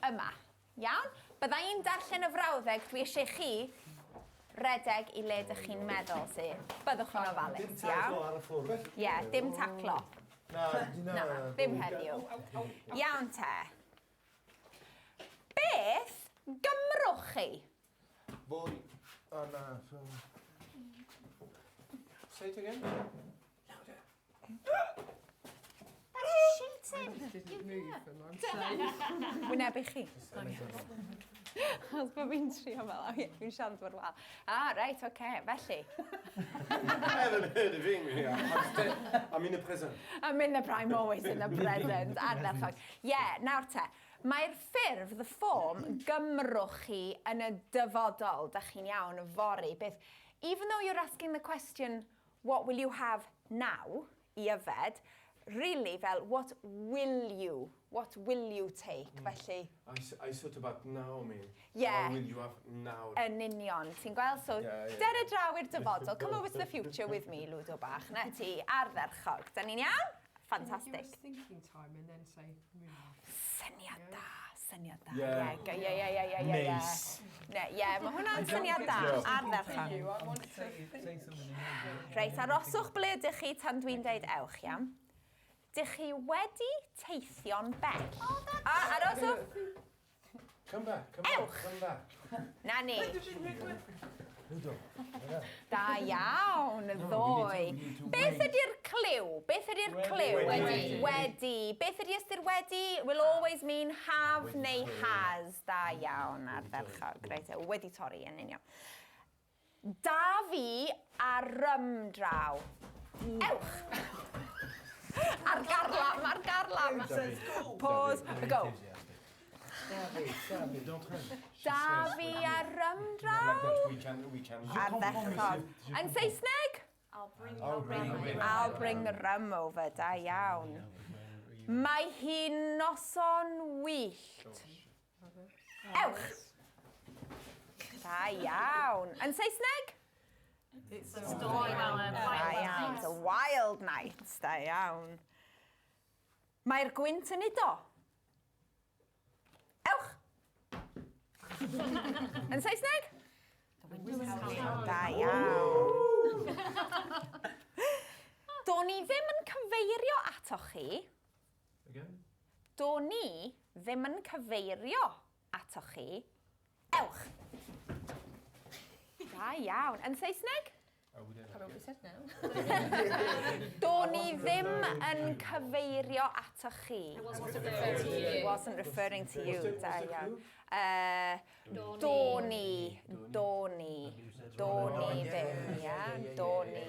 yma. Iawn? Bydda i'n darllen y frawddeg, dwi eisiau chi redeg i le dych chi'n meddwl sydd. Byddwch yn ofalus, iawn? ar y ffwrdd. Ie, yeah, dim taclo. Na, Na, ddim heddiw. Iawn te. Beth gymrwch chi? Fwy. O, na. Say it again. That's cheating. Didn't move and I'm safe. Wynebu chi. Achos bod fi'n trio fel, oh, ie, fi'n siarad o'r wal. Ah, reit, oce, okay, felly. I haven't heard a thing here. I'm in the present. I'm in the prime, always in the present. Ardderchog. Ie, yeah, nawr te. Mae'r ffurf, the form, gymrwch chi yn y dyfodol, dach chi'n iawn, fory. Beth, even though you're asking the question, what will you have now, i yfed, really fel, what will you take? Felly, I thought about now, me. Yeah. What will you have now? Yn union. Ti'n gweld? So, Yeah. dere draw i'r dyfodol. Come over to the future with me, Ludo bach. Na ti, ardderchog. Da ni'n iawn? Give Fantastic. us thinking time and then say move. Syniad da, syniad da. Ie. Ie, ie. Neis. Ne, ie, mae hwnna'n syniad da. Ardderchog. Reit, aroswch ble ydych chi tan dwi'n deud ewch, iawn? Dych chi wedi teithio'n bell. A, aroswch. Come back, come back, Ewch. come back. Na ni. Da iawn, ddoe. Beth ydy'r cliw? Beth ydy'r cliw? Wedi. Wedi. Beth ydy ystyr wedi? Will always mean have neu has. Da iawn, ardderchog. Reit, wedi torri yn union. Da fi a rym draw. Ewch! Ar garlam, ar garlam. Pause, go. Da fi a rym draw. Like that we can Ardderchog. Yn Saesneg? I'll bring, I'll bring I'll bring the rum over, da iawn. Mae hi'n noson wyllt. Ewch! Da iawn. Yn Saesneg? It's a Storm. Da iawn. It's a wild night. Da iawn. Mae'r gwynt yn udo. Ewch! Yn Saesneg? Da iawn. Do'n i ddim yn cyfeirio atoch chi. Again? Do'n i ddim yn cyfeirio atoch chi. Ewch! Da iawn. Yn Saesneg? I wouldn't Can't like remember it. what we said now. Do'n i ddim yn cyfeirio atoch chi. I wasn't referring to you. Wasn't referring to you. What's Da the iawn. clue? Do'n i, do'n i, do'n i ddim, ia? Do'n i.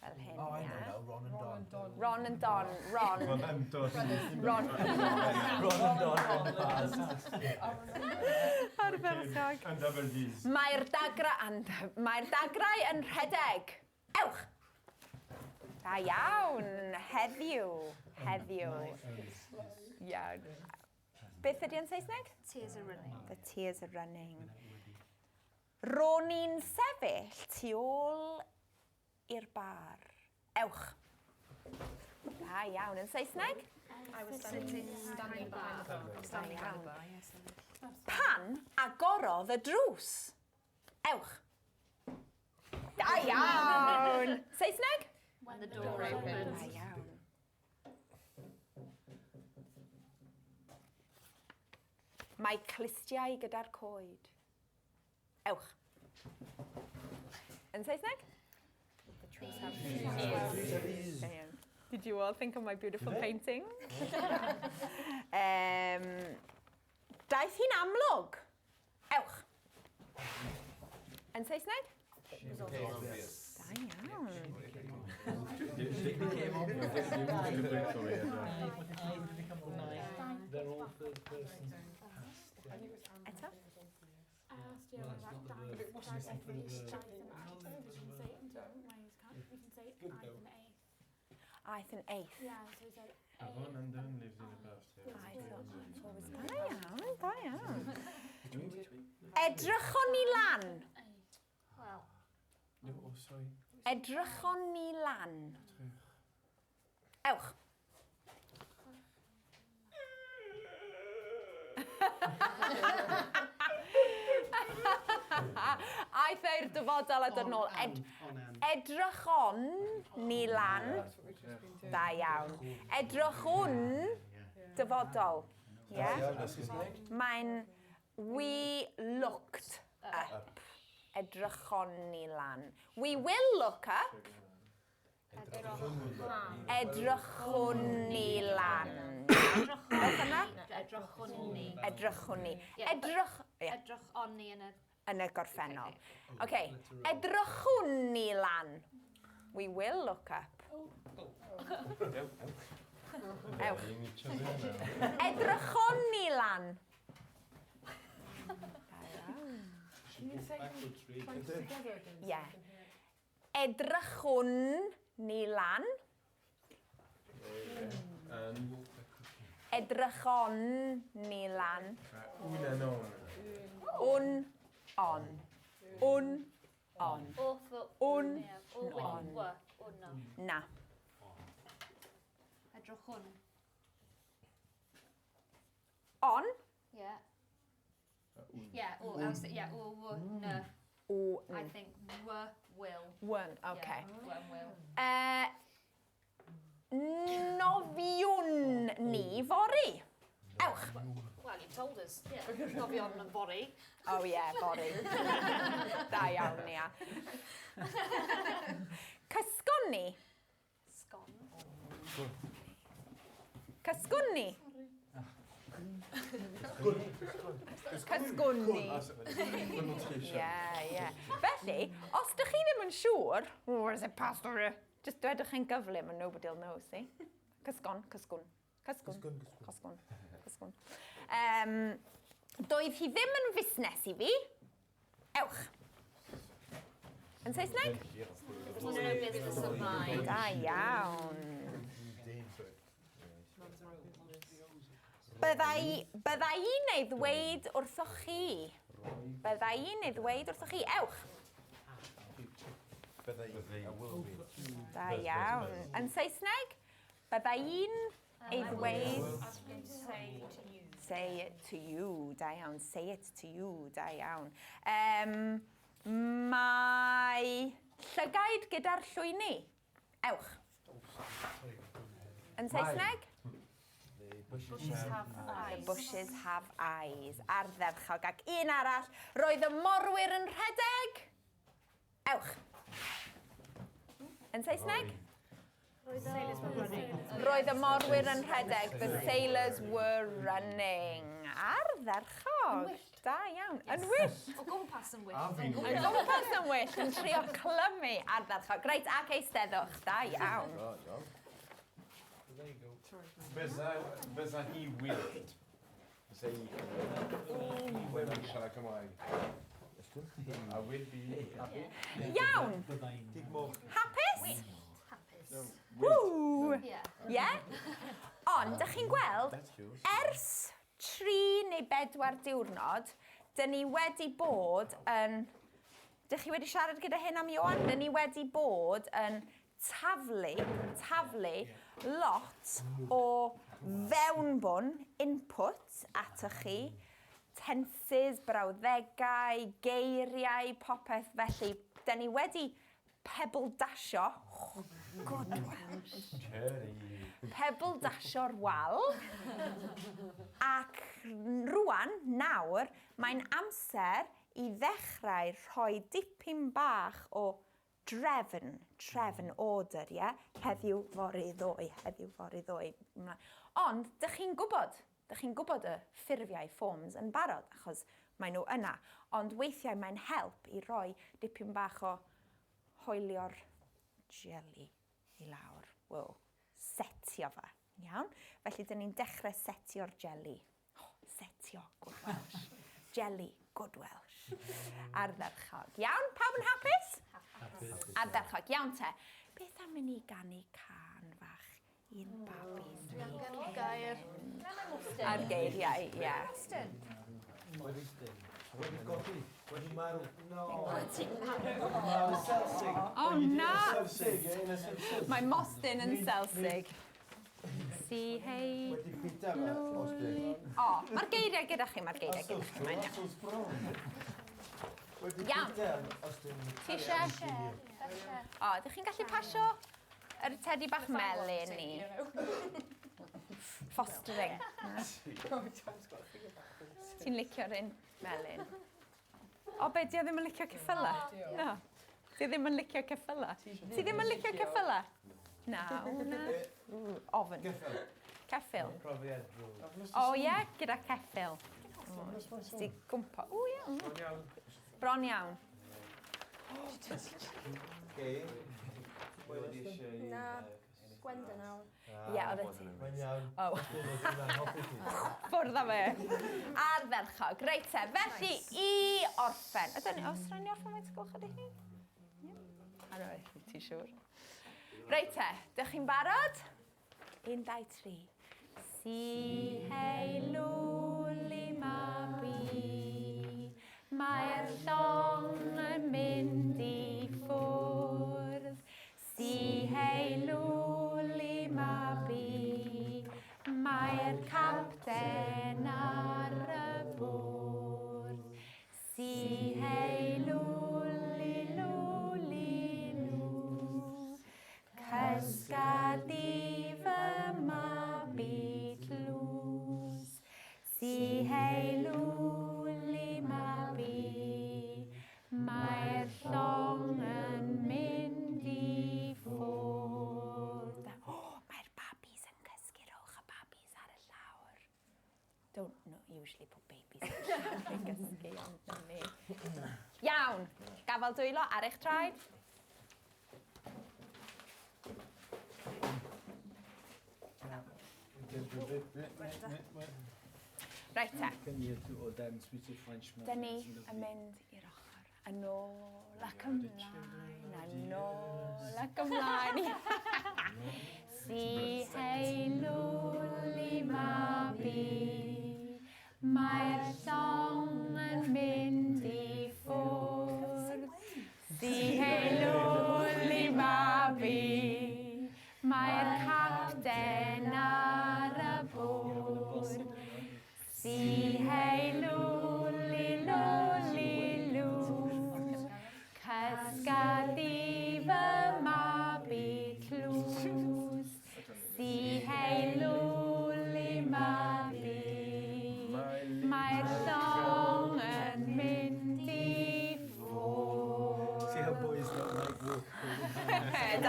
Fel hyn, Oh, I know ia? now. Ron and Ron Don. and Don. Ron and Don, Ron, Ron and Don. Ron. Ron and Don and Baz. Ardderchog. And double D's. Mae'r dagra, and, mae'r dagrau yn rhedeg. Ewch! Da iawn, heddiw, heddiw. Iawn. Beth ydy yn Saesneg? Tears are running. The tears are running. Ro'n i'n sefyll tu ôl i'r bar. Ewch. Da iawn. Yn Saesneg? I was standing, standing behind the bar. Standing behind the bar, yes. Pan agorodd y drws. Ewch. Da iawn. Saesneg? When the door opened. Da iawn. Mae clustiau gyda'r coed. Ewch. Yn Saesneg? The trees have ears. Da iawn. Did you all think of my beautiful painting? Daeth hi'n amlwg. Ewch. Yn Saesneg? Was obvious. Da iawn. They're all third person past. Eto? I asked you Well, it's about not the daith, verb. But it wasn't daith, obvious. daith and aeth. We can say it in different ways, can't we? We can say Good aeth though. and aeth. Aeth and aeth. Yeah, so we said Avon and Don lives in a bathtub. I thought that was da iawn, da iawn. Edrychon ni lan. Well, No, oh, sorry. Edrychon ni lan. Ewch. Aeth e'r dyfodol a dod nôl. On and. Edrychon ni lan. That's what we've just been doing. Da iawn. Edrychwn dyfodol. Yeah? Mae'n we looked up. Edrychon ni lan. We will look up. Edrychwn ni lan. Beth yna? Edrychwn ni. Edrychwn ni. Yeah, but- Edrych... Ie, Edrych on ni yn y... yn y gorffennol. OK. Edrychwn ni lan. We will look up. Ewch. Edrychon ni lan. Can you say them close together again? So I Yeah. can hear it? Edrychwn ni lan. And Edrychon ni lan. un and on. Un, on. Un, on. Off the... Un, Yeah, o with on. W. Un, no. Na. Edrychwn. On. Yeah, or else, yeah, or w, n. O, I n. think w will. One, okay. Yeah, w and will. Nofiwn ni fory. Ewch. Well, you've told us. Yeah. Nofion yn fory. Oh yeah, fory. Da iawn, Nia. Cysgon ni. Sgon. Cysgwn ni. Cysgwn ni. Ie, ie. Felly, os dych chi ddim yn siŵr, oh, is it past or just dwedwch chi'n gyflym and nobody will know, see? Cysgon, cysgwn. Cysgwn. Cysgwn. Cysgwn. Doedd hi ddim yn fusnes i fi. Ewch. Yn Saesneg? It was no business of mine. Da iawn. Bydda i'n ei ddweud wrthoch chi. Bydda i'n ei ddweud wrthoch chi. Ewch. Bydda i. I will be. Da iawn. Yn Saesneg? Bydda i'n ei ddweud... Say to you. Say it to you. Da iawn. Say it to you. Da iawn. Mae llygaid gyda'r llwyni. Ewch. Yn Saesneg? The bushes have eyes. The bushes have eyes. Ardderchog. Ac un arall, roedd y morwyr yn rhedeg. Ewch. Yn Saesneg? Roedd y morwyr yn rhedeg. The sailors were running. Ardderchog. Da iawn. Yn wyllt. O gwmpas yn A wyllt. fi'n Yn gwmpas yn wyllt, yn trio clymu ardderchog. Reit, ac eisteddwch. Da iawn. There you go. Bysa hi wyllt. Bysa hi wedi siarad Cymraeg. I will be happy. Iawn. Dig moch. Hapus? Hapus. Woo! Yeah. Ie? Ond, dych chi'n gweld, That's yours. ers 3 neu 4 diwrnod, dyn ni wedi bod yn... Dych chi wedi siarad gyda hyn am Ioan? Dyn ni wedi bod yn taflu lot o fewnbwn, input, atoch chi, tenses, brawddegau, geiriau, popeth. Felly, dyn ni wedi pebble dasio, oh, good Welsh, pebble dasio'r wal, ac rwan, nawr, mae'n amser i ddechrau rhoi dipyn bach o drefn, order, ie? Heddiw, fory, ddoe, heddiw, fory, ddoe. Ond, dych chi'n gwybod y ffurfiau forms yn barod, achos maen nhw yna. Ond weithiau mae'n help i roi dipyn bach o hoelio'r jelly i lawr. Wow, setio fe, iawn? Felly, dyn ni'n dechrau setio'r jelly. Oh, setio, good Welsh. Jelly, good Welsh. Ardderchog. Iawn, pawb yn hapus? Ardderchog, iawn te. Beth am i ni ganu cân fach i'n babis ni? Dwi angen gair. Ar geiriau, ie. Wedi golli, wedi marw. No. Selsig. Oh, na! Selsig, ie, yn y selsig. Mae Mostyn yn selsig. Si hei. Wedi bita fe, Austin. O, mae'r geiriau gyda chi, mae'r geiriau gyda chi. Mae'n iawn. Saws brown. Wedi Iawn. bita, Austin. Ti eisiau? O, ydych chi'n gallu pasio yr teddy bach melyn ni? Fostering. Ti'n licio'r un melyn? O, be, di o ddim yn licio ceffyla? No. Di o ddim yn licio ceffyla? Ti ddim yn licio ceffyla? Na, o, na. Ofn. Geffyl. Ceffyl. Profiad drwg. O, ie, gyda ceffyl. Ti gwmpa. O, ie. Bron iawn. Okay. Wedi eisiau... Na. Gwenda nawr. Ie, oedd e ti. Mae'n iawn. O. Ffwrdd â fe. Ardderchog. Reit te, felly i orffen. Ydyn ni, os rhaid ni orffen faint o gloch ydy hi? Ie. Ar oed, ti'n siŵr? Reit te, dych chi'n barod? 1, 2, 3. Si hei lwli mabi, mae'r llong yn mynd i ffwrdd. Si hei lwli mabi, mae'r capten ar y bwrdd. Usually pob babies yn gysgu, ond na ni. Iawn, gafal dwylo ar eich traed. Reit te. Dyn ni yn mynd i'r ochr. Yn ôl ac ymlaen, yn ôl ac ymlaen. Si hei lwli mabi, mae'r llong yn mynd i ffwrdd. Si hei lwli mabi, mae'r capten ar y bwrdd. Si hei lwli lwli lw, cysga di fy mabi tlws. Si hei lwli mabi, mae'r llong yn mynd i ffwrdd. See how boys don't like work holding hands.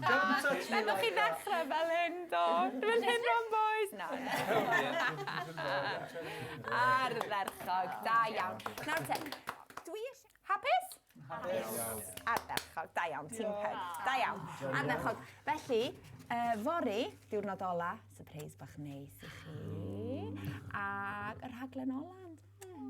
Don't touch me. Newch chi ddechrau fel hyn, do. Fel hyn rhan boys. Na. Ardderchog, da iawn. Nawr te, dwi eisiau... Hapus? Hapus. Ardderchog, da iawn, team hug. Da iawn, ardderchog. Felly, fory, diwrnod ola, surprise bach neis i chi. Ac y rhaglen ola, yndyfe? So,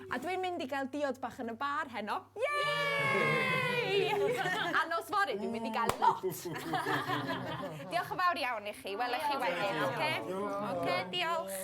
a dwi'n mynd i gael diod bach yn y bar heno. Yay! A nos fory, dwi'n mynd i gael lot. Diolch yn fawr iawn i chi. Welech chi wedyn, oce? Oce, diolch.